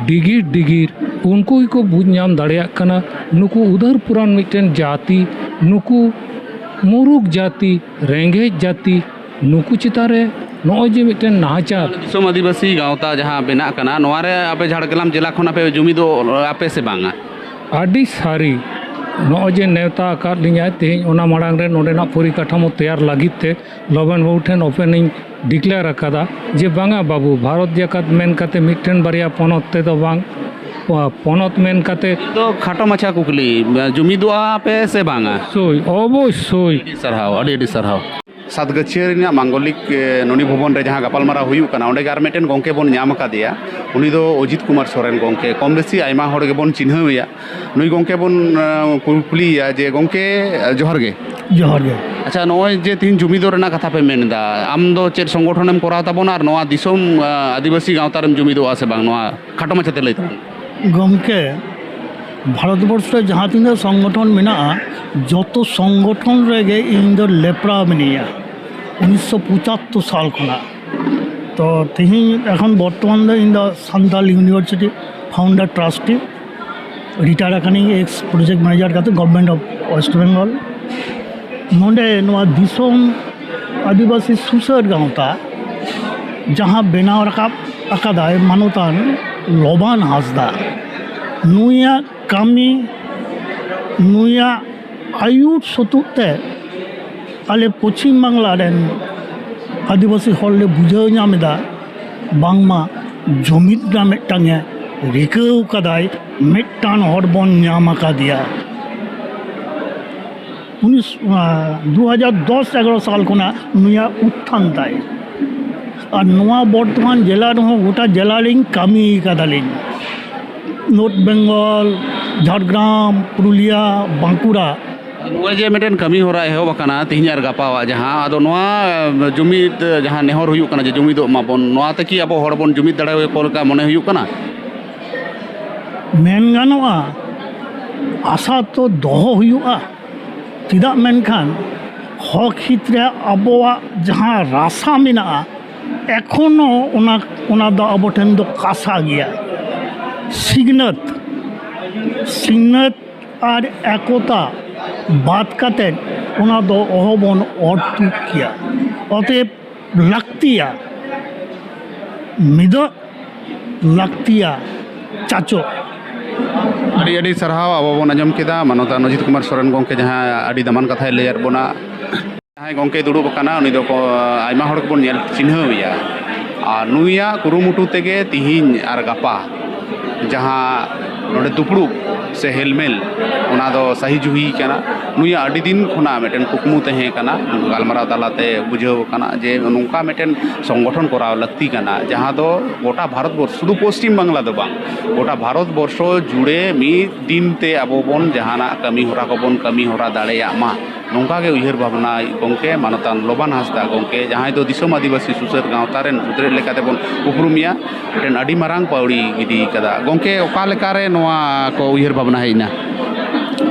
ᱰᱤᱜᱤᱨ ᱰᱤᱜᱤᱨ, ᱩᱱᱠᱩ ᱜᱮᱠᱚ ᱵᱩᱡᱽ ᱧᱟᱢ ᱫᱟᱲᱮᱭᱟᱜ ᱠᱟᱱᱟ ᱱᱩᱠᱩ ᱩᱫᱷᱟᱹᱨ ᱯᱩᱨᱟᱱ ᱢᱤᱫᱴᱮᱱ ᱡᱟᱹᱛᱤ ᱱᱩᱠᱩ ᱢᱩᱨᱩᱠ ᱡᱟᱹᱛᱤ, ᱨᱮᱸᱜᱮᱡ ᱡᱟᱹᱛᱤ, ᱱᱩᱠᱩ ᱪᱮᱛᱟᱱ ᱨᱮ ᱱᱚᱜᱼᱚᱭ ᱡᱮ ᱢᱤᱫᱴᱮᱱ ᱱᱟᱦᱟᱪᱟᱨ᱾ ᱫᱤᱥᱚᱢ ᱟᱹᱫᱤᱵᱟᱹᱥᱤ ᱜᱟᱶᱛᱟ ᱡᱟᱦᱟᱸ ᱵᱮᱱᱟᱜ ᱠᱟᱱᱟ, ᱱᱚᱣᱟ ᱨᱮ ᱟᱯᱮ ᱡᱷᱟᱲᱜᱨᱟᱢ ᱡᱮᱞᱟ ᱠᱷᱚᱱ ᱟᱯᱮ ᱡᱩᱢᱤᱫᱚᱜ ᱟᱯᱮ ᱥᱮ ᱵᱟᱝᱟ? ᱟᱹᱰᱤ ᱥᱟᱹᱨᱤ, ᱱᱚᱜᱼᱚᱭ ᱡᱮ ᱱᱮᱣᱛᱟ ᱟᱠᱟᱫ ᱞᱤᱧᱟᱭ ᱛᱮᱦᱮᱧ, ᱚᱱᱟ ᱢᱟᱲᱟᱝ ᱨᱮ ᱱᱚᱰᱮᱱᱟᱜ ᱯᱚᱨᱤᱠᱟᱴᱷᱟᱢᱳ ᱛᱮᱭᱟᱨ ᱞᱟᱹᱜᱤᱫ ᱛᱮ ᱞᱚᱵᱮᱱ ᱵᱟᱹᱵᱩ ᱴᱷᱮᱱ ᱚᱯᱮᱱ ᱤᱧ ᱰᱤᱠᱞᱮᱭᱟᱨ ᱟᱠᱟᱫᱟ ᱡᱮ ᱵᱟᱝᱟ ᱵᱟᱹᱵᱩ, ᱵᱷᱟᱨᱚᱛ ᱡᱟᱠᱟᱛ ᱢᱮᱱ ᱠᱟᱛᱮ ᱢᱤᱫᱴᱮᱱ ᱵᱟᱨᱭᱟ ᱯᱚᱱᱚᱛ ᱛᱮᱫᱚ ᱵᱟᱝ, ᱯᱚᱱᱚᱛ ᱢᱮᱱ ᱠᱟᱛᱮ ᱫᱚ ᱠᱷᱟᱴᱚ ᱢᱟᱪᱷᱟ ᱠᱩᱠᱞᱤ, ᱡᱩᱢᱤᱫᱚᱜᱼᱟ ᱯᱮ ᱥᱮ ᱵᱟᱝᱟ? ᱚᱵᱚᱥᱥᱳᱭ, ᱚᱵᱚᱥᱥᱳᱭ᱾ ᱟᱹᱰᱤ ᱥᱟᱨᱦᱟᱣ, ᱟᱹᱰᱤ ᱟᱹᱰᱤ ᱥᱟᱨᱦᱟᱣ᱾ ᱥᱟᱛᱜᱟᱹᱪᱷᱤᱭᱟᱹ ᱨᱮᱱᱟᱜ ᱢᱟᱝᱜᱚᱞᱤᱠ, ᱮ, ᱱᱚᱱᱤ ᱵᱷᱚᱵᱚᱱ ᱨᱮ ᱡᱟᱦᱟᱸ ᱜᱟᱯᱟᱞᱢᱟᱨᱟᱣ ᱦᱩᱭᱩᱜ ᱠᱟᱱᱟ, ᱚᱸᱰᱮ ᱜᱮ ᱟᱨ ᱢᱤᱫᱴᱮᱱ ᱜᱚᱢᱠᱮ ᱵᱚᱱ ᱧᱟᱢ ᱟᱠᱟᱫᱮᱭᱟ᱾ ᱩᱱᱤ ᱫᱚ ᱚᱡᱤᱛ ᱠᱩᱢᱟᱨ ᱥᱚᱨᱮᱱ ᱜᱚᱢᱠᱮ, ᱠᱚᱢ ᱵᱮᱥᱤ ᱟᱭᱢᱟ ᱦᱚᱲ ᱜᱮᱵᱚᱱ ᱪᱤᱱᱦᱟᱹᱣ ᱮᱭᱟ᱾ ᱱᱩᱭ ᱜᱚᱢᱠᱮ ᱵᱚᱱ, ᱮ, ᱠᱩᱞᱤᱭᱮᱭᱟ ᱡᱮ, ᱜᱚᱢᱠᱮ, ᱮ, ᱡᱚᱦᱟᱨ ᱜᱮ᱾ ᱡᱚᱦᱟᱨ ᱜᱮ᱾ ᱟᱪᱪᱷᱟ, ᱱᱚᱜᱼᱚᱭ ᱡᱮ ᱛᱤᱦᱤᱧ ᱡᱩᱢᱤᱫᱚᱜ ᱨᱮᱱᱟᱜ ᱠᱟᱛᱷᱟ ᱯᱮ ᱢᱮᱱ ᱮᱫᱟ, ᱟᱢ ᱫᱚ ᱪᱮᱫ ᱥᱚᱝᱜᱚᱴᱷᱚᱱᱮᱢ ᱠᱚᱨᱟᱣ ᱛᱟᱵᱚᱱᱟ ᱟᱨ ᱱᱚᱣᱟ ᱫᱤᱥᱚᱢ, ᱮ, ᱟᱹᱫᱤᱵᱟᱹᱥᱤ ᱜᱟᱶᱛᱟ ᱨᱮᱢ ᱡᱩᱢᱤᱫᱚᱜᱼᱟ ᱥᱮ ᱵᱟᱝ? ᱱᱚᱣᱟ ᱠᱷᱟᱴᱚ ᱢᱟᱪᱷᱟᱛᱮ ᱞᱟᱹᱭ ᱛᱟᱵᱚᱱ᱾ ᱜᱚᱢᱠᱮ, ᱵᱷᱟᱨᱚᱛᱵᱚᱨᱥᱚ ᱨᱮ ᱡᱟᱦᱟᱸ ᱛᱤᱱᱟᱹᱜ ᱥᱚᱝᱜᱚᱴᱷᱚᱱ ᱢᱮᱱᱟᱜᱼᱟ, ᱡᱚᱛᱚ ᱥᱚᱝᱜᱚᱴᱷᱚᱱ ᱨᱮᱜᱮ ᱤᱧ ᱫᱚ ᱞᱮᱯᱲᱟ ᱢᱤᱱᱟᱹᱧᱟ, ᱩᱱᱤᱥᱥᱚ ᱯᱚᱸᱪᱟᱛᱛᱳᱨ ᱥᱟᱞ ᱠᱷᱚᱱᱟᱜ᱾ ᱛᱚ, ᱛᱮᱦᱮᱧ ᱮᱠᱷᱚᱱ ᱵᱚᱨᱛᱚᱢᱟᱱ ᱫᱚ ᱤᱧ ᱫᱚ ᱥᱟᱱᱛᱟᱞ ᱤᱭᱩᱱᱤᱵᱷᱟᱨᱥᱤᱴᱤ ᱯᱷᱟᱣᱩᱱᱰᱟᱨ ᱴᱨᱟᱥᱴᱤ, ᱨᱤᱴᱟᱭᱟᱨ ᱟᱠᱟᱱᱟᱹᱧ ᱮᱠᱥ ᱯᱨᱚᱡᱮᱠᱴ ᱢᱮᱱᱮᱡᱟᱨ ᱠᱟᱛᱮ, ᱜᱚᱵᱷᱚᱨᱱᱢᱮᱱᱴ ᱚᱯᱷ ᱳᱭᱮᱥᱴ ᱵᱮᱝᱜᱚᱞ᱾ ᱱᱚᱰᱮ ᱱᱚᱣᱟ ᱫᱤᱥᱚᱢ ᱟᱹᱫᱤᱵᱟᱹᱥᱤ ᱥᱩᱥᱟᱹᱨ ᱜᱟᱶᱛᱟ ᱡᱟᱦᱟᱸ ᱵᱮᱱᱟᱣ ᱨᱟᱠᱟᱵ ᱟᱠᱟᱫᱟᱭ ᱢᱟᱱᱚᱛᱟᱱ ᱞᱚᱵᱟᱱ ᱦᱟᱸᱥᱫᱟ, ᱱᱩᱭᱟᱜ ᱠᱟᱹᱢᱤ, ᱱᱩᱭᱟᱜ ᱟᱹᱭᱩᱨ ᱥᱩᱛᱩᱜ ᱛᱮ ᱟᱞᱮ ᱯᱚᱪᱷᱤᱢ ᱵᱟᱝᱞᱟ ᱨᱮᱱ ᱟᱹᱫᱤᱵᱟᱹᱥᱤ ᱦᱚᱲ ᱞᱮ ᱵᱩᱡᱷᱟᱹᱣ ᱧᱟᱢ ᱮᱫᱟ, ᱵᱟᱝᱢᱟ ᱡᱩᱢᱤᱫ ᱨᱮᱱᱟᱜ ᱢᱤᱫᱴᱟᱝ ᱮ ᱨᱤᱠᱟᱹᱣ ᱠᱟᱫᱟᱭ, ᱢᱤᱫᱴᱟᱝ ᱦᱚᱲ ᱵᱚᱱ ᱧᱟᱢ ᱟᱠᱟᱫᱮᱭᱟ᱾ ᱩᱱᱤᱥ, ᱟᱸ, ᱫᱩ ᱦᱟᱡᱟᱨ ᱫᱚᱥ ᱮᱜᱟᱨᱚ ᱥᱟᱞ ᱠᱷᱚᱱᱟᱜ ᱱᱩᱭᱟᱜ ᱩᱛᱛᱷᱟᱱ ᱛᱟᱭ᱾ ᱟᱨ ᱱᱚᱣᱟ ᱵᱚᱨᱛᱚᱢᱟᱱ ᱡᱮᱞᱟ ᱨᱮᱦᱚᱸ ᱜᱚᱴᱟ ᱡᱮᱞᱟ ᱨᱮᱧ ᱠᱟᱹᱢᱤ ᱠᱟᱫᱟᱞᱤᱧ, ᱱᱚᱨᱛᱷ ᱵᱮᱝᱜᱚᱞ, ᱡᱷᱟᱲᱜᱨᱟᱢ, ᱯᱩᱨᱩᱞᱤᱭᱟ, ᱵᱟᱸᱠᱩᱲᱟ᱾ ᱱᱚᱜᱼᱚᱭ ᱡᱮ ᱢᱤᱫᱴᱮᱱ ᱠᱟᱹᱢᱤ ᱦᱚᱨᱟ ᱮᱦᱚᱵ ᱟᱠᱟᱱᱟ ᱛᱮᱦᱮᱧ ᱟᱨ ᱜᱟᱯᱟᱣᱟᱜ, ᱡᱟᱦᱟᱸ ᱟᱫᱚ ᱱᱚᱣᱟ, ᱮ, ᱡᱩᱢᱤᱫ, ᱮ, ᱡᱟᱦᱟᱸ ᱱᱮᱦᱚᱨ ᱦᱩᱭᱩᱜ ᱠᱟᱱᱟ ᱡᱮ ᱡᱩᱢᱤᱫᱚᱜ ᱢᱟᱵᱚᱱ, ᱱᱚᱣᱟ ᱛᱮ ᱠᱤ ᱟᱵᱚ ᱦᱚᱲ ᱵᱚᱱ ᱡᱩᱢᱤᱫ ᱫᱟᱲᱮᱭᱟᱠᱚ ᱞᱮᱠᱟ ᱢᱚᱱᱮ ᱦᱩᱭᱩᱜ ᱠᱟᱱᱟ? ᱢᱮᱱ ᱜᱟᱱᱚᱜᱼᱟ, ᱟᱥᱟ ᱛᱚ ᱫᱚᱦᱚ ᱦᱩᱭᱩᱜᱼᱟ᱾ ᱪᱮᱫᱟᱜ ᱢᱮᱱᱠᱷᱟᱱ ᱦᱚᱠ ᱦᱤᱛ ᱨᱮ ᱟᱵᱚᱣᱟᱜ ᱡᱟᱦᱟᱸ ᱨᱟᱥᱟ ᱢᱮᱱᱟᱜᱼᱟ, ᱮᱠᱷᱚᱱᱳ ᱚᱱᱟ, ᱚᱱᱟ ᱫᱚ ᱟᱵᱚ ᱴᱷᱮᱱ ᱫᱚ ᱠᱟᱥᱟ ᱜᱮᱭᱟ᱾ ᱥᱤᱠᱷᱱᱟᱹᱛ, ᱥᱤᱠᱷᱱᱟᱹᱛ ᱟᱨ ᱮᱠᱚᱛᱟ, ᱵᱟᱫ ᱠᱟᱛᱮ ᱚᱱᱟ ᱫᱚ ᱚᱦᱚᱵᱚᱱ ᱚᱨ ᱛᱩᱫ ᱠᱮᱭᱟ᱾ ᱚᱛᱮᱵ ᱞᱟᱹᱠᱛᱤᱭᱟ, ᱢᱤᱫᱚᱜ ᱞᱟᱹᱠᱛᱤᱭᱟ, ᱪᱟᱪᱚ᱾ ᱟᱹᱰᱤ ᱟᱹᱰᱤ ᱥᱟᱨᱦᱟᱣ᱾ ᱟᱵᱚ ᱵᱚᱱ ᱟᱸᱡᱚᱢ ᱠᱮᱫᱟ ᱢᱟᱱᱚᱛᱟᱱ ᱚᱡᱤᱛ ᱠᱩᱢᱟᱨ ᱥᱚᱨᱮᱱ ᱜᱚᱢᱠᱮ ᱡᱟᱦᱟᱸ ᱟᱹᱰᱤ ᱫᱟᱢᱟᱱ ᱠᱟᱛᱷᱟᱭ ᱞᱟᱹᱭᱟᱫ ᱵᱚᱱᱟ᱾ ᱡᱟᱦᱟᱸᱭ ᱜᱚᱢᱠᱮᱭ ᱫᱩᱲᱩᱵ ᱟᱠᱟᱱᱟ, ᱩᱱᱤ ᱫᱚ ᱠᱚ, ᱟᱭᱢᱟ ᱦᱚᱲ ᱜᱮᱵᱚᱱ ᱧᱮᱞ ᱪᱤᱱᱦᱟᱹᱣ ᱮᱭᱟ᱾ ᱟᱨ ᱱᱩᱭᱟᱜ ᱠᱩᱨᱩᱢᱩᱴᱩ ᱛᱮᱜᱮ ᱛᱤᱦᱤᱧ ᱟᱨ ᱜᱟᱯᱟ ᱡᱟᱦᱟᱸ ᱱᱚᱰᱮ ᱫᱩᱯᱲᱩᱵ ᱥᱮ ᱦᱮᱞᱢᱮᱞ, ᱚᱱᱟ ᱫᱚ ᱥᱟᱹᱦᱤ ᱡᱩᱦᱤ ᱠᱟᱱᱟ᱾ ᱱᱩᱭᱟᱜ ᱟᱹᱰᱤ ᱫᱤᱱ ᱠᱷᱚᱱᱟᱜ ᱢᱤᱫᱴᱮᱱ ᱠᱩᱠᱢᱩ ᱛᱟᱦᱮᱸ ᱠᱟᱱᱟ᱾ ᱜᱟᱞᱢᱟᱨᱟᱣ ᱛᱟᱞᱟᱛᱮ ᱵᱩᱡᱷᱟᱹᱣ ᱠᱟᱱᱟ ᱡᱮ ᱱᱚᱝᱠᱟ ᱢᱤᱫᱴᱮᱱ ᱥᱚᱝᱜᱚᱴᱷᱚᱱ ᱠᱚᱨᱟᱣ ᱞᱟᱹᱠᱛᱤ ᱠᱟᱱᱟ, ᱡᱟᱦᱟᱸ ᱫᱚ ᱜᱚᱴᱟ ᱵᱷᱟᱨᱚᱛ ᱵᱚᱨᱥᱚ, ᱥᱩᱫᱷᱩ ᱯᱚᱥᱪᱤᱢ ᱵᱟᱝᱞᱟ ᱫᱚ ᱵᱟᱝ, ᱜᱚᱴᱟ ᱵᱷᱟᱨᱚᱛ ᱵᱚᱨᱥᱚ ᱡᱩᱲᱮ ᱢᱤᱫ ᱫᱤᱱ ᱛᱮ ᱟᱵᱚ ᱵᱚᱱ ᱡᱟᱦᱟᱱᱟᱜ ᱠᱟᱹᱢᱤ ᱦᱚᱨᱟ ᱠᱚᱵᱚᱱ ᱠᱟᱹᱢᱤ ᱦᱚᱨᱟ ᱫᱟᱲᱮᱭᱟᱜ ᱢᱟ᱾ ᱱᱚᱝᱠᱟ ᱜᱮ ᱩᱭᱦᱟᱹᱨ ᱵᱷᱟᱵᱽᱱᱟ ᱜᱚᱢᱠᱮ ᱢᱟᱱᱚᱛᱟᱱ ᱞᱚᱵᱟᱱ ᱦᱟᱸᱥᱫᱟ ᱜᱚᱢᱠᱮ, ᱡᱟᱦᱟᱸᱭ ᱫᱚ ᱫᱤᱥᱚᱢ ᱟᱹᱫᱤᱵᱟᱹᱥᱤ ᱥᱩᱥᱟᱹᱨ ᱜᱟᱶᱛᱟ ᱨᱮᱱ ᱥᱩᱛᱨᱮᱫ ᱞᱮᱠᱟᱛᱮ ᱵᱚᱱ ᱩᱯᱨᱩᱢᱮᱭᱟ, ᱢᱤᱫᱴᱮᱱ ᱟᱹᱰᱤ ᱢᱟᱨᱟᱝ ᱯᱟᱹᱣᱲᱤ ᱜᱤᱰᱤ ᱠᱟᱫᱟ᱾ ᱜᱚᱢᱠᱮ, ᱚᱠᱟ ᱞᱮᱠᱟᱨᱮ ᱱᱚᱣᱟ ᱠᱚ ᱩᱭᱦᱟᱹᱨ ᱵᱷᱟᱵᱽᱱᱟ ᱦᱮᱡ ᱮᱱᱟ?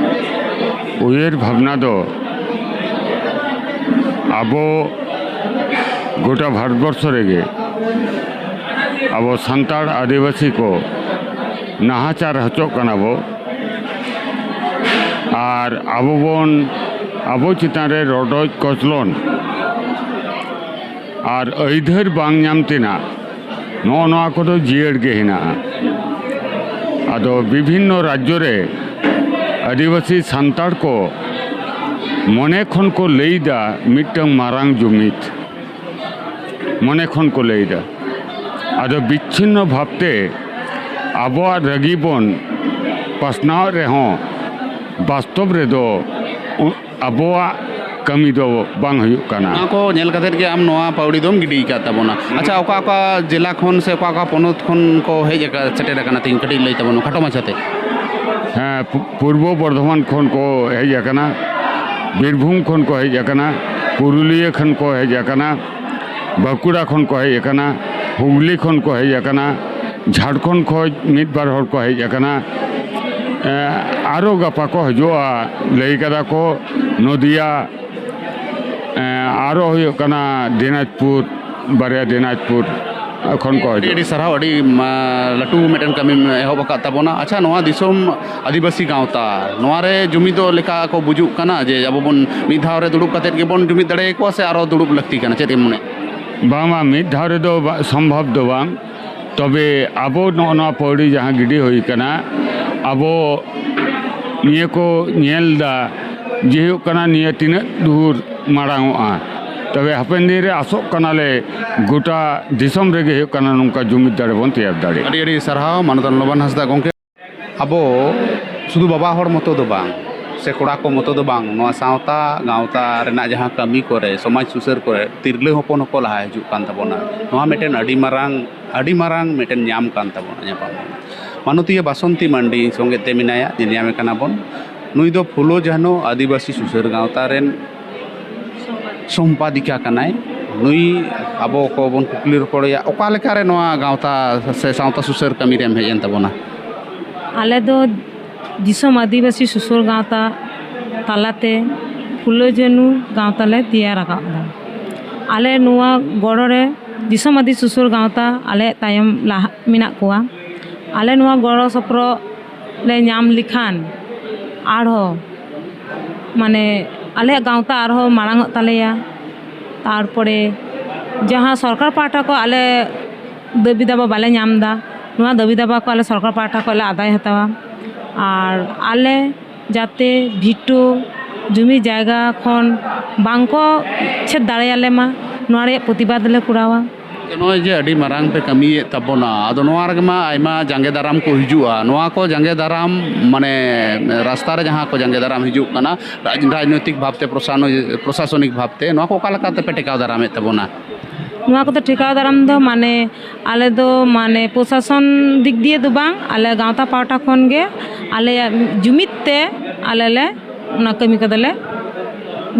ᱩᱭᱦᱟᱹᱨ ᱵᱷᱟᱵᱽᱱᱟ ᱫᱚ ᱟᱵᱚ ᱜᱚᱴᱟ ᱵᱷᱟᱨᱚᱛᱵᱚᱨᱥᱚ ᱨᱮᱜᱮ ᱟᱵᱚ ᱥᱟᱱᱛᱟᱲ ᱟᱹᱫᱤᱵᱟᱹᱥᱤ ᱠᱚ ᱱᱟᱦᱟᱪᱟᱨ ᱦᱚᱪᱚᱜ ᱠᱟᱱᱟ ᱵᱚ᱾ ᱟᱨ ᱟᱵᱚ ᱵᱚᱱ, ᱟᱵᱚ ᱪᱮᱛᱟᱱ ᱨᱮ ᱨᱚᱰᱚᱡ ᱠᱚᱪᱞᱚᱱ ᱟᱨ ᱟᱹᱭᱫᱟᱹᱨ ᱵᱟᱝ ᱧᱟᱢ ᱛᱮᱱᱟᱜ, ᱱᱚᱜᱼᱚ ᱱᱚᱣᱟ ᱠᱚᱫᱚ ᱡᱤᱭᱟᱹᱲ ᱜᱮ ᱦᱮᱱᱟᱜᱼᱟ᱾ ᱟᱫᱚ ᱵᱤᱵᱷᱤᱱᱱᱚ ᱨᱟᱡᱽᱡᱚ ᱨᱮ ᱟᱹᱫᱤᱵᱟᱹᱥᱤ ᱥᱟᱱᱛᱟᱲ ᱠᱚ ᱢᱚᱱᱮ ᱠᱷᱚᱱ ᱠᱚ ᱞᱟᱹᱭᱫᱟ ᱢᱤᱫᱴᱟᱝ ᱢᱟᱨᱟᱝ ᱡᱩᱢᱤᱫ, ᱢᱚᱱᱮ ᱠᱷᱚᱱ ᱠᱚ ᱞᱟᱹᱭᱫᱟ᱾ ᱟᱫᱚ ᱵᱤᱪᱪᱷᱤᱱᱱᱚ ᱵᱷᱟᱵᱽᱛᱮ ᱟᱵᱚᱣᱟᱜ ᱨᱟᱹᱜᱤ ᱵᱚᱱ ᱯᱟᱥᱱᱟᱣᱮᱫ ᱨᱮᱦᱚᱸ, ᱵᱟᱥᱛᱚᱵ ᱨᱮᱫᱚ ᱩ- ᱟᱵᱚᱣᱟᱜ ᱠᱟᱹᱢᱤ ᱫᱚ ᱵᱟᱝ ᱦᱩᱭᱩᱜ ᱠᱟᱱᱟ᱾ ᱱᱚᱣᱟ ᱠᱚ ᱧᱮᱞ ᱠᱟᱛᱮᱫ ᱜᱮ ᱟᱢ ᱱᱚᱣᱟ ᱯᱟᱹᱣᱲᱤ ᱫᱚᱢ ᱜᱤᱰᱤ ᱟᱠᱟᱫ ᱛᱟᱵᱚᱱᱟ᱾ ᱟᱪᱪᱷᱟ, ᱚᱠᱟ ᱚᱠᱟ ᱡᱮᱞᱟ ᱠᱷᱚᱱ ᱥᱮ ᱚᱠᱟ ᱚᱠᱟ ᱯᱚᱱᱚᱛ ᱠᱷᱚᱱ ᱠᱚ ᱦᱮᱡ ᱟᱠᱟᱫ, ᱥᱮᱴᱮᱨ ᱟᱠᱟᱱᱟ ᱛᱤᱦᱤᱧ? ᱠᱟᱹᱴᱤᱡ ᱞᱟᱹᱭ ᱛᱟᱵᱚᱱ ᱢᱮ ᱠᱷᱟᱴᱚ ᱢᱟᱪᱷᱟᱛᱮ᱾ ᱦᱮᱸ, ᱯᱩ- ᱯᱩᱨᱵᱚ ᱵᱚᱨᱫᱷᱚᱢᱟᱱ ᱠᱷᱚᱱ ᱠᱚ ᱦᱮᱡ ᱟᱠᱟᱱᱟ, ᱵᱤᱨᱵᱷᱩᱢ ᱠᱷᱚᱱ ᱠᱚ ᱦᱮᱡ ᱟᱠᱟᱱᱟ, ᱯᱩᱨᱩᱞᱤᱭᱟᱹ ᱠᱷᱚᱱ ᱠᱚ ᱦᱮᱡ ᱟᱠᱟᱱᱟ, ᱵᱟᱸᱠᱩᱲᱟ ᱠᱷᱚᱱ ᱠᱚ ᱦᱮᱡ ᱟᱠᱟᱱᱟ, ᱦᱩᱜᱽᱞᱤ ᱠᱷᱚᱱ ᱠᱚ ᱦᱮᱡ ᱟᱠᱟᱱᱟ, ᱡᱷᱟᱲᱠᱷᱚᱸᱰ ᱠᱷᱚᱱ ᱢᱤᱫ ᱵᱟᱨ ᱦᱚᱲ ᱠᱚ ᱦᱮᱡ ᱟᱠᱟᱱᱟ᱾ ᱮᱸ, ᱟᱨᱚ ᱜᱟᱯᱟ ᱠᱚ ᱦᱤᱡᱩᱜᱼᱟ, ᱞᱟᱹᱭ ᱠᱟᱫᱟ ᱠᱚ ᱱᱚᱫᱤᱭᱟ, ᱮᱸ, ᱟᱨᱚ ᱦᱩᱭᱩᱜ ᱠᱟᱱᱟ ᱫᱤᱱᱟᱡᱽᱯᱩᱨ, ᱵᱟᱨᱭᱟ ᱫᱤᱱᱟᱡᱽᱯᱩᱨ᱾ ᱠᱷᱚᱱ ᱠᱚ ᱟᱹᱰᱤ ᱦᱤᱡᱩᱜᱼᱟ᱾ ᱟᱹᱰᱤ ᱥᱟᱨᱦᱟᱣ, ᱟᱹᱰᱤ, ᱢᱟ, ᱞᱟᱹᱴᱩ ᱢᱤᱫᱴᱮᱱ ᱠᱟᱹᱢᱤᱢ ᱮᱦᱚᱵ ᱟᱠᱟᱫ ᱛᱟᱵᱚᱱᱟ᱾ ᱟᱪᱪᱷᱟ, ᱱᱚᱣᱟ ᱫᱤᱥᱚᱢ ᱟᱹᱫᱤᱵᱟᱹᱥᱤ ᱜᱟᱶᱛᱟ, ᱱᱚᱣᱟ ᱨᱮ ᱡᱩᱢᱤᱫᱚᱜ ᱞᱮᱠᱟ ᱠᱚ ᱵᱩᱡᱩᱜ ᱠᱟᱱᱟ ᱡᱮ ᱟᱵᱚ ᱵᱚᱱ ᱢᱤᱫ ᱫᱷᱟᱣ ᱨᱮ ᱫᱩᱲᱩᱵ ᱠᱟᱛᱮᱫ ᱜᱮᱵᱚᱱ ᱡᱩᱢᱤᱫ ᱫᱟᱲᱮᱭᱟᱠᱚᱣᱟ ᱥᱮ ᱟᱨᱚ ᱫᱩᱲᱩᱵ ᱞᱟᱹᱠᱛᱤ ᱠᱟᱱᱟ? ᱪᱮᱫ ᱮᱢ ᱢᱚᱱᱮᱭᱟ? ᱵᱟᱝ, ᱵᱟᱝ, ᱢᱤᱫ ᱫᱷᱟᱣ ᱨᱮᱫᱚ ᱵᱟ-, ᱥᱚᱢᱵᱷᱚᱵ ᱫᱚ ᱵᱟᱝ᱾ ᱛᱚᱵᱮ ᱟᱵᱚ ᱱᱚᱜᱼᱚ ᱱᱚᱣᱟ ᱯᱟᱹᱣᱲᱤ ᱡᱟᱦᱟᱸ ᱜᱤᱰᱤ ᱦᱩᱭ ᱠᱟᱱᱟ, ᱟᱵᱚ ᱱᱤᱭᱟᱹ ᱠᱚ ᱧᱮᱞ ᱫᱟ ᱡᱮ ᱦᱩᱭᱩᱜ ᱠᱟᱱᱟ ᱱᱤᱭᱟᱹ ᱛᱤᱱᱟᱹᱜ ᱫᱩᱨ ᱢᱟᱲᱟᱝ ᱚᱜᱼᱟ᱾ ᱛᱚᱵᱮ ᱦᱟᱯᱮᱱ ᱫᱤᱱ ᱨᱮ ᱟᱥᱚᱜ ᱠᱟᱱᱟᱞᱮ ᱜᱚᱴᱟ ᱫᱤᱥᱚᱢ ᱨᱮᱜᱮ ᱦᱩᱭᱩᱜ ᱠᱟᱱᱟ ᱱᱚᱝᱠᱟ ᱡᱩᱢᱤᱫ ᱫᱟᱲᱮ ᱵᱚᱱ ᱛᱮᱭᱟᱨ ᱫᱟᱲᱮᱭᱟᱜᱼᱟ᱾ ᱟᱹᱰᱤ ᱟᱹᱰᱤ ᱥᱟᱨᱦᱟᱣ ᱢᱟᱱᱚᱛᱟᱱ ᱞᱚᱵᱟᱱ ᱦᱟᱸᱥᱫᱟ ᱜᱚᱢᱠᱮ᱾ ᱟᱵᱚ ᱥᱩᱫᱷᱩ ᱵᱟᱵᱟ ᱦᱚᱲ ᱢᱚᱛᱚ ᱫᱚ ᱵᱟᱝ, ᱥᱮ ᱠᱚᱲᱟ ᱠᱚ ᱢᱚᱛᱚ ᱫᱚ ᱵᱟᱝ, ᱱᱚᱣᱟ ᱥᱟᱶᱛᱟ ᱜᱟᱶᱛᱟ ᱨᱮᱱᱟᱜ ᱡᱟᱦᱟᱸ ᱠᱟᱹᱢᱤ ᱠᱚᱨᱮ, ᱥᱚᱢᱟᱡᱽ ᱥᱩᱥᱟᱹᱨ ᱠᱚᱨᱮ ᱛᱤᱨᱞᱟᱹ ᱦᱚᱯᱚᱱ ᱦᱚᱸᱠᱚ ᱞᱟᱦᱟ ᱦᱤᱡᱩᱜ ᱠᱟᱱ ᱛᱟᱵᱚᱱᱟ᱾ ᱱᱚᱣᱟ ᱢᱤᱫᱴᱮᱱ ᱟᱹᱰᱤ ᱢᱟᱨᱟᱝ, ᱟᱹᱰᱤ ᱢᱟᱨᱟᱝ ᱢᱤᱫᱴᱮᱱ ᱧᱟᱢ ᱠᱟᱱ ᱛᱟᱵᱚᱱᱟ, ᱧᱟᱯᱟᱢ᱾ ᱢᱟᱱᱚᱛᱤᱭᱟᱹ ᱵᱟᱥᱚᱱᱛᱤ ᱢᱟᱱᱰᱤ ᱥᱚᱸᱜᱮ ᱛᱮ ᱢᱮᱱᱟᱭᱟ, ᱧᱮᱞ ᱧᱟᱢᱮ ᱠᱟᱱᱟ ᱵᱚᱱ᱾ ᱱᱩᱭ ᱫᱚ ᱯᱷᱩᱞᱳ ᱡᱷᱟᱱᱳ ᱟᱹᱫᱤᱵᱟᱹᱥᱤ ᱥᱩᱥᱟᱹᱨ ᱜᱟᱶᱛᱟ ᱨᱮᱱ ᱥᱚᱢᱯᱟᱫᱤᱠᱟ ᱠᱟᱱᱟᱭ᱾ ᱱᱩᱭ ᱟᱵᱚ ᱠᱚᱵᱚᱱ ᱠᱩᱠᱞᱤ ᱨᱚᱯᱚᱲᱮᱭᱟ, ᱚᱠᱟ ᱞᱮᱠᱟᱨᱮ ᱱᱚᱣᱟ ᱜᱟᱶᱛᱟ ᱥᱮ ᱥᱟᱶᱛᱟ ᱥᱩᱥᱟᱹᱨ ᱠᱟᱹᱢᱤ ᱨᱮᱢ ᱦᱮᱡ ᱮᱱ ᱛᱟᱵᱚᱱᱟ? ᱟᱞᱮ ᱫᱚ ᱫᱤᱥᱚᱢ ᱟᱹᱫᱤᱵᱟᱹᱥᱤ ᱥᱩᱥᱟᱹᱨ ᱜᱟᱶᱛᱟ ᱛᱟᱞᱟᱛᱮ ᱯᱷᱩᱞᱳ ᱡᱷᱟᱱᱳ ᱜᱟᱶᱛᱟ ᱞᱮ ᱛᱮᱭᱟᱨ ᱟᱠᱟᱫᱟ᱾ ᱟᱞᱮ ᱱᱚᱣᱟ ᱜᱚᱲᱚ ᱨᱮ ᱫᱤᱥᱚᱢ ᱟᱹᱫᱤ ᱥᱩᱥᱟᱹᱨ ᱜᱟᱶᱛᱟ ᱟᱞᱮ ᱛᱟᱭᱚᱢ ᱞᱟᱦᱟ ᱢᱮᱱᱟᱜ ᱠᱚᱣᱟ᱾ ᱟᱞᱮ ᱱᱚᱣᱟ ᱜᱚᱲᱚ ᱥᱚᱯᱚᱦᱚᱫ ᱞᱮ ᱧᱟᱢ ᱞᱮᱠᱷᱟᱱ ᱟᱨᱦᱚᱸ, ᱢᱟᱱᱮ, ᱟᱞᱮᱭᱟᱜ ᱜᱟᱶᱛᱟ ᱟᱨᱦᱚᱸ ᱢᱟᱲᱟᱝ ᱚᱜ ᱛᱟᱞᱮᱭᱟ᱾ ᱛᱟᱨᱯᱚᱨᱮ ᱡᱟᱦᱟᱸ ᱥᱚᱨᱠᱟᱨ ᱯᱟᱦᱴᱟ ᱠᱷᱚᱱ ᱟᱞᱮ ᱫᱟᱹᱵᱤ ᱫᱟᱵᱟ ᱵᱟᱞᱮ ᱧᱟᱢ ᱮᱫᱟ, ᱱᱚᱣᱟ ᱫᱟᱹᱵᱤ ᱫᱟᱵᱟ ᱠᱚ ᱟᱞᱮ ᱥᱚᱨᱠᱟᱨ ᱯᱟᱦᱴᱟ ᱠᱷᱚᱱ ᱞᱮ ᱟᱫᱟᱭ ᱦᱟᱛᱟᱣᱟ᱾ ᱟᱨ ᱟᱞᱮ ᱡᱟᱛᱮ ᱵᱷᱤᱴᱟᱹ ᱡᱩᱢᱤ ᱡᱟᱭᱜᱟ ᱠᱷᱚᱱ ᱵᱟᱝ ᱠᱚ ᱪᱷᱮᱫ ᱫᱟᱲᱮᱭᱟᱞᱮ ᱢᱟ, ᱱᱚᱣᱟ ᱨᱮᱭᱟᱜ ᱯᱨᱚᱛᱤᱵᱟᱫᱽ ᱞᱮ ᱠᱚᱨᱟᱣᱟ᱾ ᱱᱚᱜᱼᱚᱭ ᱡᱮ ᱟᱹᱰᱤ ᱢᱟᱨᱟᱝ ᱯᱮ ᱠᱟᱹᱢᱤᱭᱮᱫ ᱛᱟᱵᱚᱱᱟ, ᱟᱫᱚ ᱱᱚᱣᱟ ᱨᱮᱜᱮ ᱢᱟ ᱟᱭᱢᱟ ᱡᱟᱸᱜᱮ ᱫᱟᱨᱟᱢ ᱠᱚ ᱦᱤᱡᱩᱜᱼᱟ᱾ ᱱᱚᱣᱟ ᱠᱚ ᱡᱟᱸᱜᱮ ᱫᱟᱨᱟᱢ, ᱢᱟᱱᱮ, ᱨᱟᱥᱛᱟ ᱨᱮ ᱡᱟᱦᱟᱸ ᱠᱚ ᱡᱟᱸᱜᱮ ᱫᱟᱨᱟᱢ ᱦᱤᱡᱩᱜ ᱠᱟᱱᱟ, ᱨᱟᱡᱽ-, ᱨᱟᱡᱽᱱᱳᱭᱛᱤᱠ ᱵᱷᱟᱵᱽᱛᱮ, ᱯᱨᱚᱥᱟᱱ-, ᱯᱨᱚᱥᱟᱥᱚᱱᱤᱠ ᱵᱷᱟᱵᱽᱛᱮ, ᱱᱚᱣᱟ ᱠᱚ ᱚᱠᱟ ᱞᱮᱠᱟᱛᱮ ᱯᱮ ᱴᱮᱠᱟᱣ ᱫᱟᱨᱟᱢᱮᱫ ᱛᱟᱵᱚᱱᱟ? ᱱᱚᱣᱟ ᱠᱚᱫᱚ ᱴᱮᱠᱟᱣ ᱫᱟᱨᱟᱢ ᱫᱚ, ᱢᱟᱱᱮ, ᱟᱞᱮ ᱫᱚ, ᱢᱟᱱᱮ, ᱯᱨᱚᱥᱟᱥᱚᱱ ᱫᱤᱠ ᱫᱤᱭᱮ ᱫᱚ ᱵᱟᱝ, ᱟᱞᱮ ᱜᱟᱶᱛᱟ ᱯᱟᱦᱴᱟ ᱠᱷᱚᱱ ᱜᱮ ᱟᱞᱮᱭᱟᱜ ᱡᱩᱢᱤᱫ ᱛᱮ ᱟᱞᱮ ᱞᱮ ᱚᱱᱟ ᱠᱟᱹᱢᱤ ᱠᱚᱫᱚᱞᱮ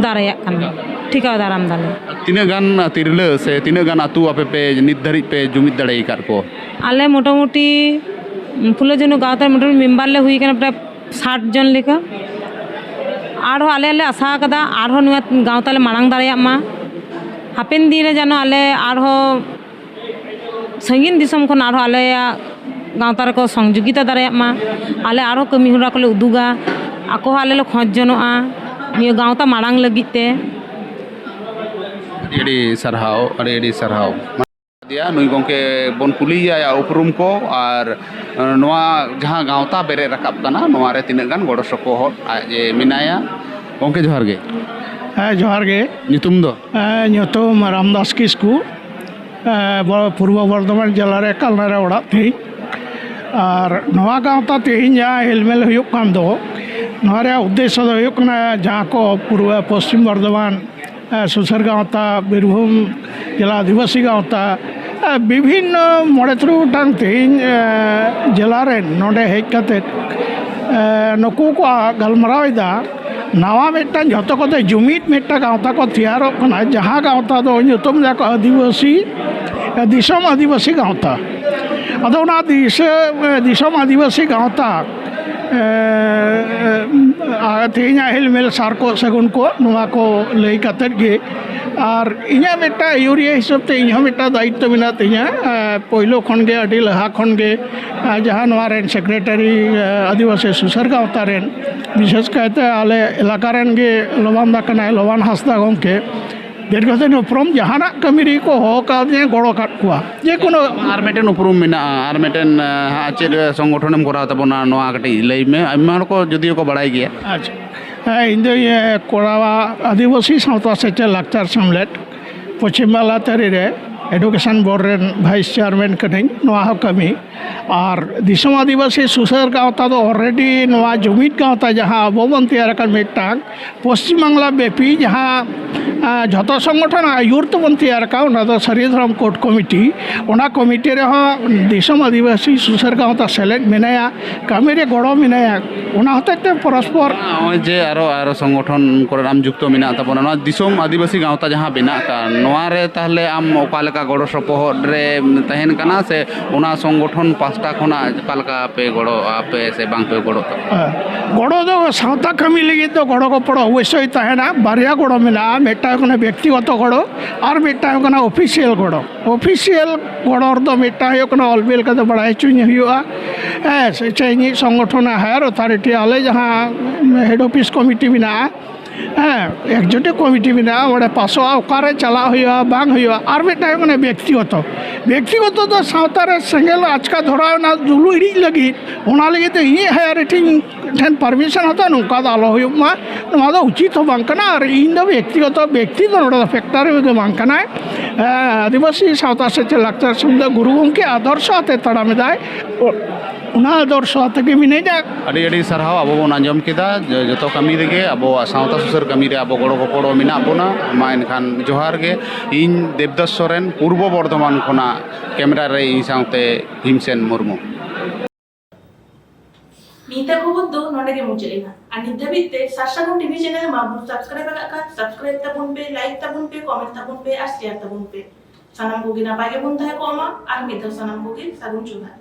ᱫᱟᱨᱟᱭᱟᱜ ᱠᱟᱱᱟ, ᱴᱷᱤᱠᱟᱹᱣ ᱫᱟᱨᱟᱢ ᱫᱟᱞᱮ᱾ ᱛᱤᱱᱟᱹᱜ ᱜᱟᱱ ᱛᱤᱨᱞᱟᱹ ᱥᱮ ᱛᱤᱱᱟᱹᱜ ᱜᱟᱱ ᱟᱹᱛᱩ ᱟᱯᱮ ᱯᱮ ᱱᱤᱛ ᱫᱷᱟᱹᱨᱤᱡ ᱯᱮ ᱡᱩᱢᱤᱫ ᱫᱟᱲᱮ ᱟᱠᱟᱫ ᱠᱚ? ᱟᱞᱮ ᱢᱚᱴᱟᱢᱩᱴᱤ ᱯᱷᱩᱞᱳ ᱡᱷᱟᱱᱳ ᱜᱟᱶᱛᱟ ᱨᱮ ᱢᱚᱴᱟᱢᱩᱴᱤ ᱢᱮᱢᱵᱟᱨ ᱞᱮ ᱦᱩᱭ ᱠᱟᱱᱟ ᱯᱨᱟᱭ ᱥᱟᱴ ᱡᱚᱱ ᱞᱮᱠᱟ᱾ ᱟᱨᱦᱚᱸ ᱟᱞᱮ ᱞᱮ ᱟᱥᱟ ᱟᱠᱟᱫᱟ ᱟᱨᱦᱚᱸ ᱱᱚᱣᱟ ᱜᱟᱶᱛᱟ ᱞᱮ ᱢᱟᱲᱟᱝ ᱫᱟᱲᱮᱭᱟᱜ ᱢᱟ, ᱦᱟᱯᱮᱱ ᱫᱤᱱ ᱨᱮ ᱡᱮᱱᱚ ᱟᱞᱮ ᱟᱨᱦᱚᱸ ᱥᱟᱺᱜᱤᱧ ᱫᱤᱥᱚᱢ ᱠᱷᱚᱱ ᱟᱨᱦᱚᱸ ᱟᱞᱮᱭᱟᱜ ᱜᱟᱶᱛᱟ ᱨᱮᱠᱚ ᱥᱚᱦᱚᱡᱳᱜᱤᱛᱟ ᱫᱟᱲᱮᱭᱟᱜ ᱢᱟ, ᱟᱞᱮ ᱟᱨᱦᱚᱸ ᱠᱟᱹᱢᱤ ᱦᱚᱨᱟ ᱠᱚᱞᱮ ᱩᱫᱩᱜᱟ, ᱟᱠᱚ ᱦᱚᱸ ᱟᱞᱮ ᱞᱮ ᱠᱷᱚᱡᱽ ᱡᱚᱱᱚᱜᱼᱟ ᱱᱤᱭᱟᱹ ᱜᱟᱶᱛᱟ ᱢᱟᱲᱟᱝ ᱞᱟᱹᱜᱤᱫ ᱛᱮ᱾ ᱟᱹᱰᱤ ᱟᱹᱰᱤ ᱥᱟᱨᱦᱟᱣ, ᱟᱹᱰᱤ ᱟᱹᱰᱤ ᱥᱟᱨᱦᱟᱣ᱾ ᱱᱩᱭ ᱜᱚᱢᱠᱮ ᱵᱚᱱ ᱠᱩᱞᱤᱭᱮᱭᱟ ᱟᱭᱟᱜ ᱩᱯᱨᱩᱢ ᱠᱚ ᱟᱨ ᱱᱚᱣᱟ ᱡᱟᱦᱟᱸ ᱜᱟᱶᱛᱟ ᱵᱮᱨᱮᱫ ᱨᱟᱠᱟᱵ ᱠᱟᱱᱟ, ᱱᱚᱣᱟ ᱨᱮ ᱛᱤᱱᱟᱹᱜ ᱜᱟᱱ ᱜᱚᱲᱚ ᱥᱚᱯᱚᱦᱚᱫ ᱟᱡ ᱮ ᱢᱮᱱᱟᱭᱟ᱾ ᱜᱚᱢᱠᱮ ᱡᱚᱦᱟᱨ ᱜᱮ᱾ ᱦᱮᱸ, ᱡᱚᱦᱟᱨ ᱜᱮ᱾ ᱧᱩᱛᱩᱢ ᱫᱚ? ᱦᱮᱸ, ᱧᱩᱛᱩᱢ ᱨᱟᱢᱫᱟᱥ ᱠᱤᱥᱠᱩ, ᱦᱮᱸ, ᱵᱚ- ᱯᱩᱨᱵᱚ ᱵᱚᱨᱫᱷᱚᱢᱟᱱ ᱡᱮᱞᱟ ᱨᱮ ᱠᱟᱞᱱᱟ ᱨᱮ ᱚᱲᱟᱜ ᱛᱤᱧ᱾ ᱟᱨ ᱱᱚᱣᱟ ᱜᱟᱶᱛᱟ ᱛᱮᱦᱮᱧ ᱡᱟᱦᱟᱸ ᱦᱮᱞᱢᱮᱞ ᱦᱩᱭᱩᱜ ᱠᱟᱱ ᱫᱚ, ᱱᱚᱣᱟ ᱨᱮᱭᱟᱜ ᱩᱫᱽᱫᱮᱥᱥᱚ ᱫᱚ ᱦᱩᱭᱩᱜ ᱠᱟᱱᱟ, ᱡᱟᱦᱟᱸ ᱠᱚ ᱯᱩᱨᱵᱚ ᱯᱚᱥᱪᱤᱢ ᱵᱚᱨᱫᱷᱚᱢᱟᱱ ᱮ, ᱥᱩᱥᱟᱹᱨ ᱜᱟᱶᱛᱟ, ᱵᱤᱨᱵᱷᱩᱢ ᱡᱮᱞᱟ ᱟᱹᱫᱤᱵᱟᱹᱥᱤ ᱜᱟᱶᱛᱟ, ᱮ, ᱵᱤᱵᱷᱤᱱᱱᱚ ᱢᱚᱬᱮ ᱛᱩᱨᱩᱭ ᱜᱚᱴᱟᱝ ᱛᱮᱦᱮᱧ, ᱮ, ᱡᱮᱞᱟ ᱨᱮᱱ ᱱᱚᱰᱮ ᱦᱮᱡ ᱠᱟᱛᱮᱫ, ᱮ, ᱱᱩᱠᱩ ᱠᱚ ᱜᱟᱞᱢᱟᱨᱟᱣ ᱮᱫᱟ᱾ ᱱᱟᱣᱟ ᱢᱤᱫᱴᱟᱝ ᱡᱷᱚᱛᱚ ᱠᱚᱛᱮ ᱡᱩᱢᱤᱫ ᱢᱤᱫᱴᱟᱝ ᱜᱟᱶᱛᱟ ᱠᱚ ᱛᱮᱭᱟᱨᱚᱜ ᱠᱟᱱᱟ, ᱡᱟᱦᱟᱸ ᱜᱟᱶᱛᱟ ᱫᱚ ᱧᱩᱛᱩᱢ ᱮᱫᱟ ᱠᱚ ᱟᱹᱫᱤᱵᱟᱹᱥᱤ, ᱮ, ᱫᱤᱥᱚᱢ ᱟᱹᱫᱤᱵᱟᱹᱥᱤ ᱜᱟᱶᱛᱟ᱾ ᱟᱫᱚ ᱚᱱᱟ ᱫᱤᱥᱟᱹ-, ᱮ, ᱫᱤᱥᱚᱢ ᱟᱹᱫᱤᱵᱟᱹᱥᱤ ᱜᱟᱶᱛᱟ ᱮ, ᱟᱨ ᱛᱮᱦᱮᱧᱟᱜ ᱦᱮᱞᱢᱮᱞ ᱥᱟᱨ ᱠᱚ ᱥᱟᱹᱜᱩᱱ ᱠᱚ, ᱱᱚᱣᱟ ᱠᱚ ᱞᱟᱹᱭ ᱠᱟᱛᱮᱫ ᱜᱮ᱾ ᱟᱨ ᱤᱧᱟᱹᱜ ᱢᱤᱫᱴᱟᱝ ᱟᱹᱭᱩᱨᱤᱭᱟᱹ ᱦᱤᱥᱟᱹᱵ ᱛᱮ ᱤᱧ ᱦᱚᱸ ᱢᱤᱫᱴᱟᱝ ᱫᱟᱭᱤᱛᱛᱚ ᱢᱮᱱᱟᱜ ᱛᱤᱧᱟᱹ᱾ ᱮ, ᱯᱳᱭᱞᱳ ᱠᱷᱚᱱ ᱜᱮ, ᱟᱹᱰᱤ ᱞᱟᱦᱟ ᱠᱷᱚᱱ ᱜᱮ, ᱮ, ᱡᱟᱦᱟᱸ ᱱᱚᱣᱟ ᱨᱮᱱ ᱥᱮᱠᱨᱮᱴᱟᱨᱤ, ᱮ, ᱟᱹᱫᱤᱵᱟᱹᱥᱤ ᱥᱩᱥᱟᱹᱨ ᱜᱟᱶᱛᱟ ᱨᱮᱱ, ᱵᱤᱥᱮᱥ ᱠᱟᱭᱛᱮ ᱟᱞᱮ ᱮᱞᱟᱠᱟ ᱨᱮᱱ ᱜᱮ ᱞᱚᱵᱟᱱ ᱫᱟ ᱠᱟᱱᱟᱭ, ᱞᱚᱵᱟᱱ ᱦᱟᱸᱥᱫᱟ ᱜᱚᱢᱠᱮ᱾ ᱫᱤᱨᱜᱷᱚᱫᱤᱱ ᱩᱯᱨᱩᱢ ᱡᱟᱦᱟᱱᱟᱜ ᱠᱟᱹᱢᱤ ᱨᱮᱜᱮ ᱠᱚ ᱦᱚᱦᱚ ᱠᱟᱣᱫᱤᱧᱟ, ᱜᱚᱲᱚ ᱠᱟᱫ ᱠᱚᱣᱟ᱾ ᱡᱮᱠᱳᱱᱳ ᱟᱨ ᱢᱤᱫᱴᱮᱱ ᱩᱯᱨᱩᱢ ᱢᱮᱱᱟᱜᱼᱟ, ᱟᱨ ᱢᱤᱫᱴᱮᱱ, ᱟᱸ, ᱦᱟᱸᱜ ᱪᱮᱫ ᱥᱚᱝᱜᱚᱴᱷᱚᱱᱮᱢ ᱠᱚᱨᱟᱣ ᱛᱟᱵᱚᱱᱟ, ᱱᱚᱣᱟ ᱠᱟᱹᱴᱤᱡ ᱞᱟᱹᱭ ᱢᱮ᱾ ᱟᱭᱢᱟ ᱦᱚᱲ ᱠᱚ ᱡᱩᱫᱤᱭᱳ ᱠᱚ ᱵᱟᱲᱟᱭ ᱜᱮᱭᱟ᱾ ᱟᱪᱪᱷᱟ, ᱦᱮᱸ, ᱤᱧ ᱫᱚᱧ, ᱮ, ᱠᱚᱨᱟᱣᱟ ᱟᱹᱫᱤᱵᱟᱹᱥᱤ ᱥᱟᱶᱛᱟ ᱥᱮᱪᱮᱫ ᱞᱟᱠᱪᱟᱨ ᱥᱮᱢᱞᱮᱫ ᱯᱚᱪᱷᱤᱢ ᱵᱟᱝᱞᱟ ᱛᱟᱹᱨᱤ ᱨᱮ ᱮᱰᱩᱠᱮᱥᱚᱱ ᱵᱳᱨᱰ ᱨᱮᱱ ᱵᱷᱟᱭᱤᱥ ᱪᱮᱭᱟᱨᱢᱮᱱ ᱠᱟᱹᱱᱟᱹᱧ᱾ ᱱᱚᱣᱟ ᱦᱚᱸ ᱠᱟᱹᱢᱤ ᱟᱨ ᱫᱤᱥᱚᱢ ᱟᱹᱫᱤᱵᱟᱹᱥᱤ ᱥᱩᱥᱟᱹᱨ ᱜᱟᱶᱛᱟ ᱫᱚ already ᱱᱚᱣᱟ ᱡᱩᱢᱤᱫ ᱜᱟᱶᱛᱟ ᱡᱟᱦᱟᱸ ᱟᱵᱚ ᱵᱚᱱ ᱛᱮᱭᱟᱨ ᱟᱠᱟᱫ ᱢᱤᱫᱴᱟᱝ ᱯᱚᱥᱪᱤᱢ ᱵᱟᱝᱞᱟ ᱵᱮᱯᱤ ᱡᱟᱦᱟᱸ, ᱟ, ᱡᱷᱚᱛᱚ ᱥᱚᱝᱜᱚᱴᱷᱚᱱ ᱟᱹᱭᱩᱨ ᱛᱮᱵᱚᱱ ᱛᱮᱭᱟᱨ ᱟᱠᱟᱫ, ᱚᱱᱟ ᱫᱚ ᱥᱟᱹᱨᱤ ᱫᱷᱚᱨᱚᱢ ᱠᱳᱰ ᱠᱚᱢᱤᱴᱤ᱾ ᱚᱱᱟ ᱠᱚᱢᱤᱴᱤ ᱨᱮᱦᱚᱸ ᱫᱤᱥᱚᱢ ᱟᱹᱫᱤᱵᱟᱹᱥᱤ ᱥᱩᱥᱟᱹᱨ ᱜᱟᱶᱛᱟ ᱥᱮᱞᱮᱫ ᱢᱮᱱᱟᱭᱟ, ᱠᱟᱹᱢᱤ ᱨᱮ ᱜᱚᱲᱚ ᱢᱮᱱᱟᱭᱟ᱾ ᱚᱱᱟ ᱦᱚᱛᱮᱡ ᱛᱮ ᱯᱚᱨᱚᱥᱯᱚᱨ ᱱᱚᱜᱼᱚᱭ ᱡᱮ ᱟᱨᱚ ᱟᱨᱚ ᱥᱚᱝᱜᱚᱴᱷᱚᱱ ᱠᱚᱨᱮ ᱟᱢ ᱡᱩᱠᱛᱚ ᱢᱮᱱᱟᱜ ᱛᱟᱵᱚᱱᱟ, ᱱᱚᱣᱟ ᱫᱤᱥᱚᱢ ᱟᱹᱫᱤᱵᱟᱹᱥᱤ ᱜᱟᱶᱛᱟ ᱡᱟᱦᱟᱸ ᱵᱮᱱᱟᱜ ᱠᱟᱱ, ᱱᱚᱣᱟ ᱨᱮ ᱛᱟᱦᱚᱞᱮ ᱟᱢ ᱚᱠᱟ ᱞᱮᱠᱟ ᱜᱚᱲᱚ ᱥᱚᱯᱚᱦᱚᱫ ᱨᱮ ᱛᱟᱦᱮᱱ ᱠᱟᱱᱟ, ᱥᱮ ᱚᱱᱟ ᱥᱚᱝᱜᱚᱴᱷᱚᱱ ᱯᱟᱥᱴᱟ ᱠᱷᱚᱱᱟᱜ ᱚᱠᱟ ᱞᱮᱠᱟ ᱯᱮ ᱜᱚᱲᱚ ᱟᱯᱮ ᱥᱮ ᱵᱟᱝ ᱯᱮ ᱜᱚᱲᱚ ᱛᱟᱯᱮ? ᱦᱮᱸ, ᱜᱚᱲᱚ ᱫᱚ ᱥᱟᱶᱛᱟ ᱠᱟᱹᱢᱤ ᱞᱟᱹᱜᱤᱫ ᱫᱚ ᱜᱚᱲᱚ ᱜᱚᱯᱚᱲᱚ ᱚᱵᱚᱥᱥᱳᱭ ᱛᱟᱦᱮᱱᱟ᱾ ᱵᱟᱨᱭᱟ ᱜᱚᱲᱚ ᱢᱮᱱᱟᱜᱼᱟ, ᱢᱤᱫᱴᱟᱝ ᱦᱩᱭᱩᱜ ᱠᱟᱱᱟ ᱵᱮᱠᱛᱤᱜᱚᱛᱚ ᱜᱚᱲᱚ ᱟᱨ ᱢᱤᱫᱴᱟᱝ ᱦᱩᱭᱩᱜ ᱠᱟᱱᱟ ᱚᱯᱷᱤᱥᱤᱭᱟᱞ ᱜᱚᱲᱚ᱾ ᱚᱯᱷᱤᱥᱤᱭᱟᱞ ᱜᱚᱲᱚ ᱨᱮᱫᱚ ᱢᱤᱫᱴᱟᱝ ᱦᱩᱭᱩᱜ ᱠᱟᱱᱟ ᱚᱞ ᱵᱤᱞ ᱠᱟᱛᱮ ᱵᱟᱲᱟᱭ ᱦᱚᱪᱚᱧ ᱦᱩᱭᱩᱜᱼᱟ, ᱦᱮᱸ, ᱥᱮ ᱪᱮ ᱤᱧᱤᱡ ᱥᱚᱝᱜᱚᱴᱷᱚᱱ ᱦᱟᱭᱟᱨ ᱚᱛᱷᱚᱨᱤᱴᱤ, ᱟᱞᱮ ᱡᱟᱦᱟᱸ ᱦᱮᱰ ᱚᱯᱷᱤᱥ ᱠᱚᱢᱤᱴᱤ ᱢᱮᱱᱟᱜᱼᱟ, ᱦᱮᱸ, ᱮᱠᱡᱤᱠᱤᱭᱩᱴᱤᱵᱷ ᱠᱚᱢᱤᱴᱤ ᱢᱮᱱᱟᱜᱼᱟ, ᱚᱸᱰᱮ ᱯᱟᱥᱚᱜᱼᱟ, ᱚᱠᱟᱨᱮ ᱪᱟᱞᱟᱜ ᱦᱩᱭᱩᱜᱼᱟ ᱵᱟᱝ ᱦᱩᱭᱩᱜᱼᱟ᱾ ᱟᱨ ᱢᱤᱫᱴᱟᱝ ᱦᱩᱭᱩᱜ ᱠᱟᱱᱟ ᱵᱮᱠᱛᱤᱜᱚᱛᱚ᱾ ᱵᱮᱠᱛᱤᱜᱚᱛᱚ ᱫᱚ ᱥᱟᱶᱛᱟ ᱨᱮ ᱥᱮᱸᱜᱮᱞ ᱟᱪᱠᱟ ᱫᱷᱚᱨᱟᱣ ᱮᱱᱟ ᱡᱩᱞᱩᱜ ᱤᱲᱤᱡ ᱞᱟᱹᱜᱤᱫ, ᱚᱱᱟ ᱞᱟᱹᱜᱤᱫ ᱛᱮ ᱤᱧᱤᱡ ᱦᱟᱭᱟᱨ ᱚᱛᱷᱚᱨᱤᱴᱤ ᱴᱷᱮᱱ ᱯᱟᱨᱢᱤᱥᱚᱱ ᱦᱟᱛᱟᱣ, ᱱᱚᱝᱠᱟ ᱫᱚ ᱟᱞᱚ ᱦᱩᱭᱩᱜ ᱢᱟ, ᱱᱚᱣᱟ ᱫᱚ ᱩᱪᱤᱛ ᱦᱚᱸ ᱵᱟᱝ ᱠᱟᱱᱟ᱾ ᱟᱨ ᱤᱧ ᱫᱚ ᱵᱮᱠᱛᱤᱜᱚᱛᱚ ᱵᱮᱠᱛᱤ ᱫᱚ ᱱᱚᱰᱮ ᱫᱚ ᱯᱷᱮᱠᱴᱟᱨ ᱨᱮ ᱵᱟᱝ ᱠᱟᱱᱟᱭ᱾ ᱦᱮᱸ, ᱟᱹᱫᱤᱵᱟᱹᱥᱤ ᱥᱟᱶᱛᱟ ᱥᱮᱪᱮᱫ ᱞᱟᱠᱪᱟᱨ ᱥᱚᱢᱤᱛᱤ ᱫᱚ ᱜᱩᱨᱩ ᱜᱚᱢᱠᱮ ᱟᱫᱚᱨᱥᱚ ᱟᱛᱮ ᱛᱟᱲᱟᱢ ᱮᱫᱟᱭ᱾ ᱚᱱᱟ ᱟᱫᱚᱨᱥᱚ ᱟᱛᱮ ᱜᱮ ᱢᱤᱱᱟᱹᱧᱟ᱾ ᱟᱹᱰᱤ ᱟᱹᱰᱤ ᱥᱟᱨᱦᱟᱣ᱾ ᱟᱵᱚ ᱵᱚᱱ ᱟᱸᱡᱚᱢ ᱠᱮᱫᱟ ᱡᱚ-, ᱡᱚᱛᱚ ᱠᱟᱹᱢᱤ ᱨᱮᱜᱮ ᱟᱵᱚᱣᱟᱜ ᱥᱟᱶᱛᱟ ᱥᱩᱥᱟᱹᱨ ᱠᱟᱹᱢᱤ ᱨᱮ ᱟᱵᱚ ᱜᱚᱲᱚ ᱜᱚᱯᱚᱲᱚ ᱢᱮᱱᱟᱜ ᱵᱚᱱᱟ᱾ ᱢᱟ ᱮᱱᱠᱷᱟᱱ ᱡᱚᱦᱟᱨ ᱜᱮ᱾ ᱤᱧ ᱫᱮᱵᱽᱫᱟᱥ ᱥᱚᱨᱮᱱ, ᱯᱩᱨᱵᱚ ᱵᱚᱨᱫᱷᱚᱢᱟᱱ ᱠᱷᱚᱱᱟᱜ᱾ ᱠᱮᱢᱮᱨᱟ ᱨᱮ ᱤᱧ ᱥᱟᱶᱛᱮ ᱵᱷᱤᱢᱥᱮᱱ ᱢᱩᱨᱢᱩ᱾ ᱱᱤᱛᱟᱜ ᱠᱷᱚᱵᱚᱨ ᱫᱚ ᱱᱚᱰᱮ ᱜᱮ ᱢᱩᱪᱟᱹᱫ ᱮᱱᱟ᱾ ᱟᱨ ᱱᱤᱛ ᱫᱷᱟᱹᱵᱤᱡ ᱛᱮ ᱥᱟᱨᱥᱟᱜᱩᱱ ᱴᱤᱵᱷᱤ ᱪᱮᱱᱮᱞ ᱢᱟ ᱵᱚᱱ ᱥᱟᱵᱥᱠᱨᱟᱭᱤᱵ ᱟᱠᱟᱫ ᱠᱷᱟᱱ ᱥᱟᱵᱥᱠᱨᱟᱭᱤᱵ ᱛᱟᱵᱚᱱ ᱯᱮ, ᱞᱟᱭᱤᱠ ᱛᱟᱵᱚᱱ ᱯᱮ, ᱠᱚᱢᱮᱱᱴ ᱛᱟᱵᱚᱱ ᱯᱮ ᱟᱨ ᱥᱮᱭᱟᱨ ᱛᱟᱵᱚᱱ ᱯᱮ᱾ ᱥᱟᱱᱟᱢ ᱠᱚᱜᱮ ᱱᱟᱯᱟᱭ ᱜᱮᱵᱚᱱ ᱛᱟᱦᱮᱸ ᱠᱚᱜ ᱢᱟ᱾ ᱟᱨ ᱢᱤᱫ ᱫᱷᱟᱣ ᱥᱟᱱᱟᱢ ᱠᱚᱜᱮ ᱥᱟᱹᱜᱩᱱ ᱡᱚᱦᱟᱨ᱾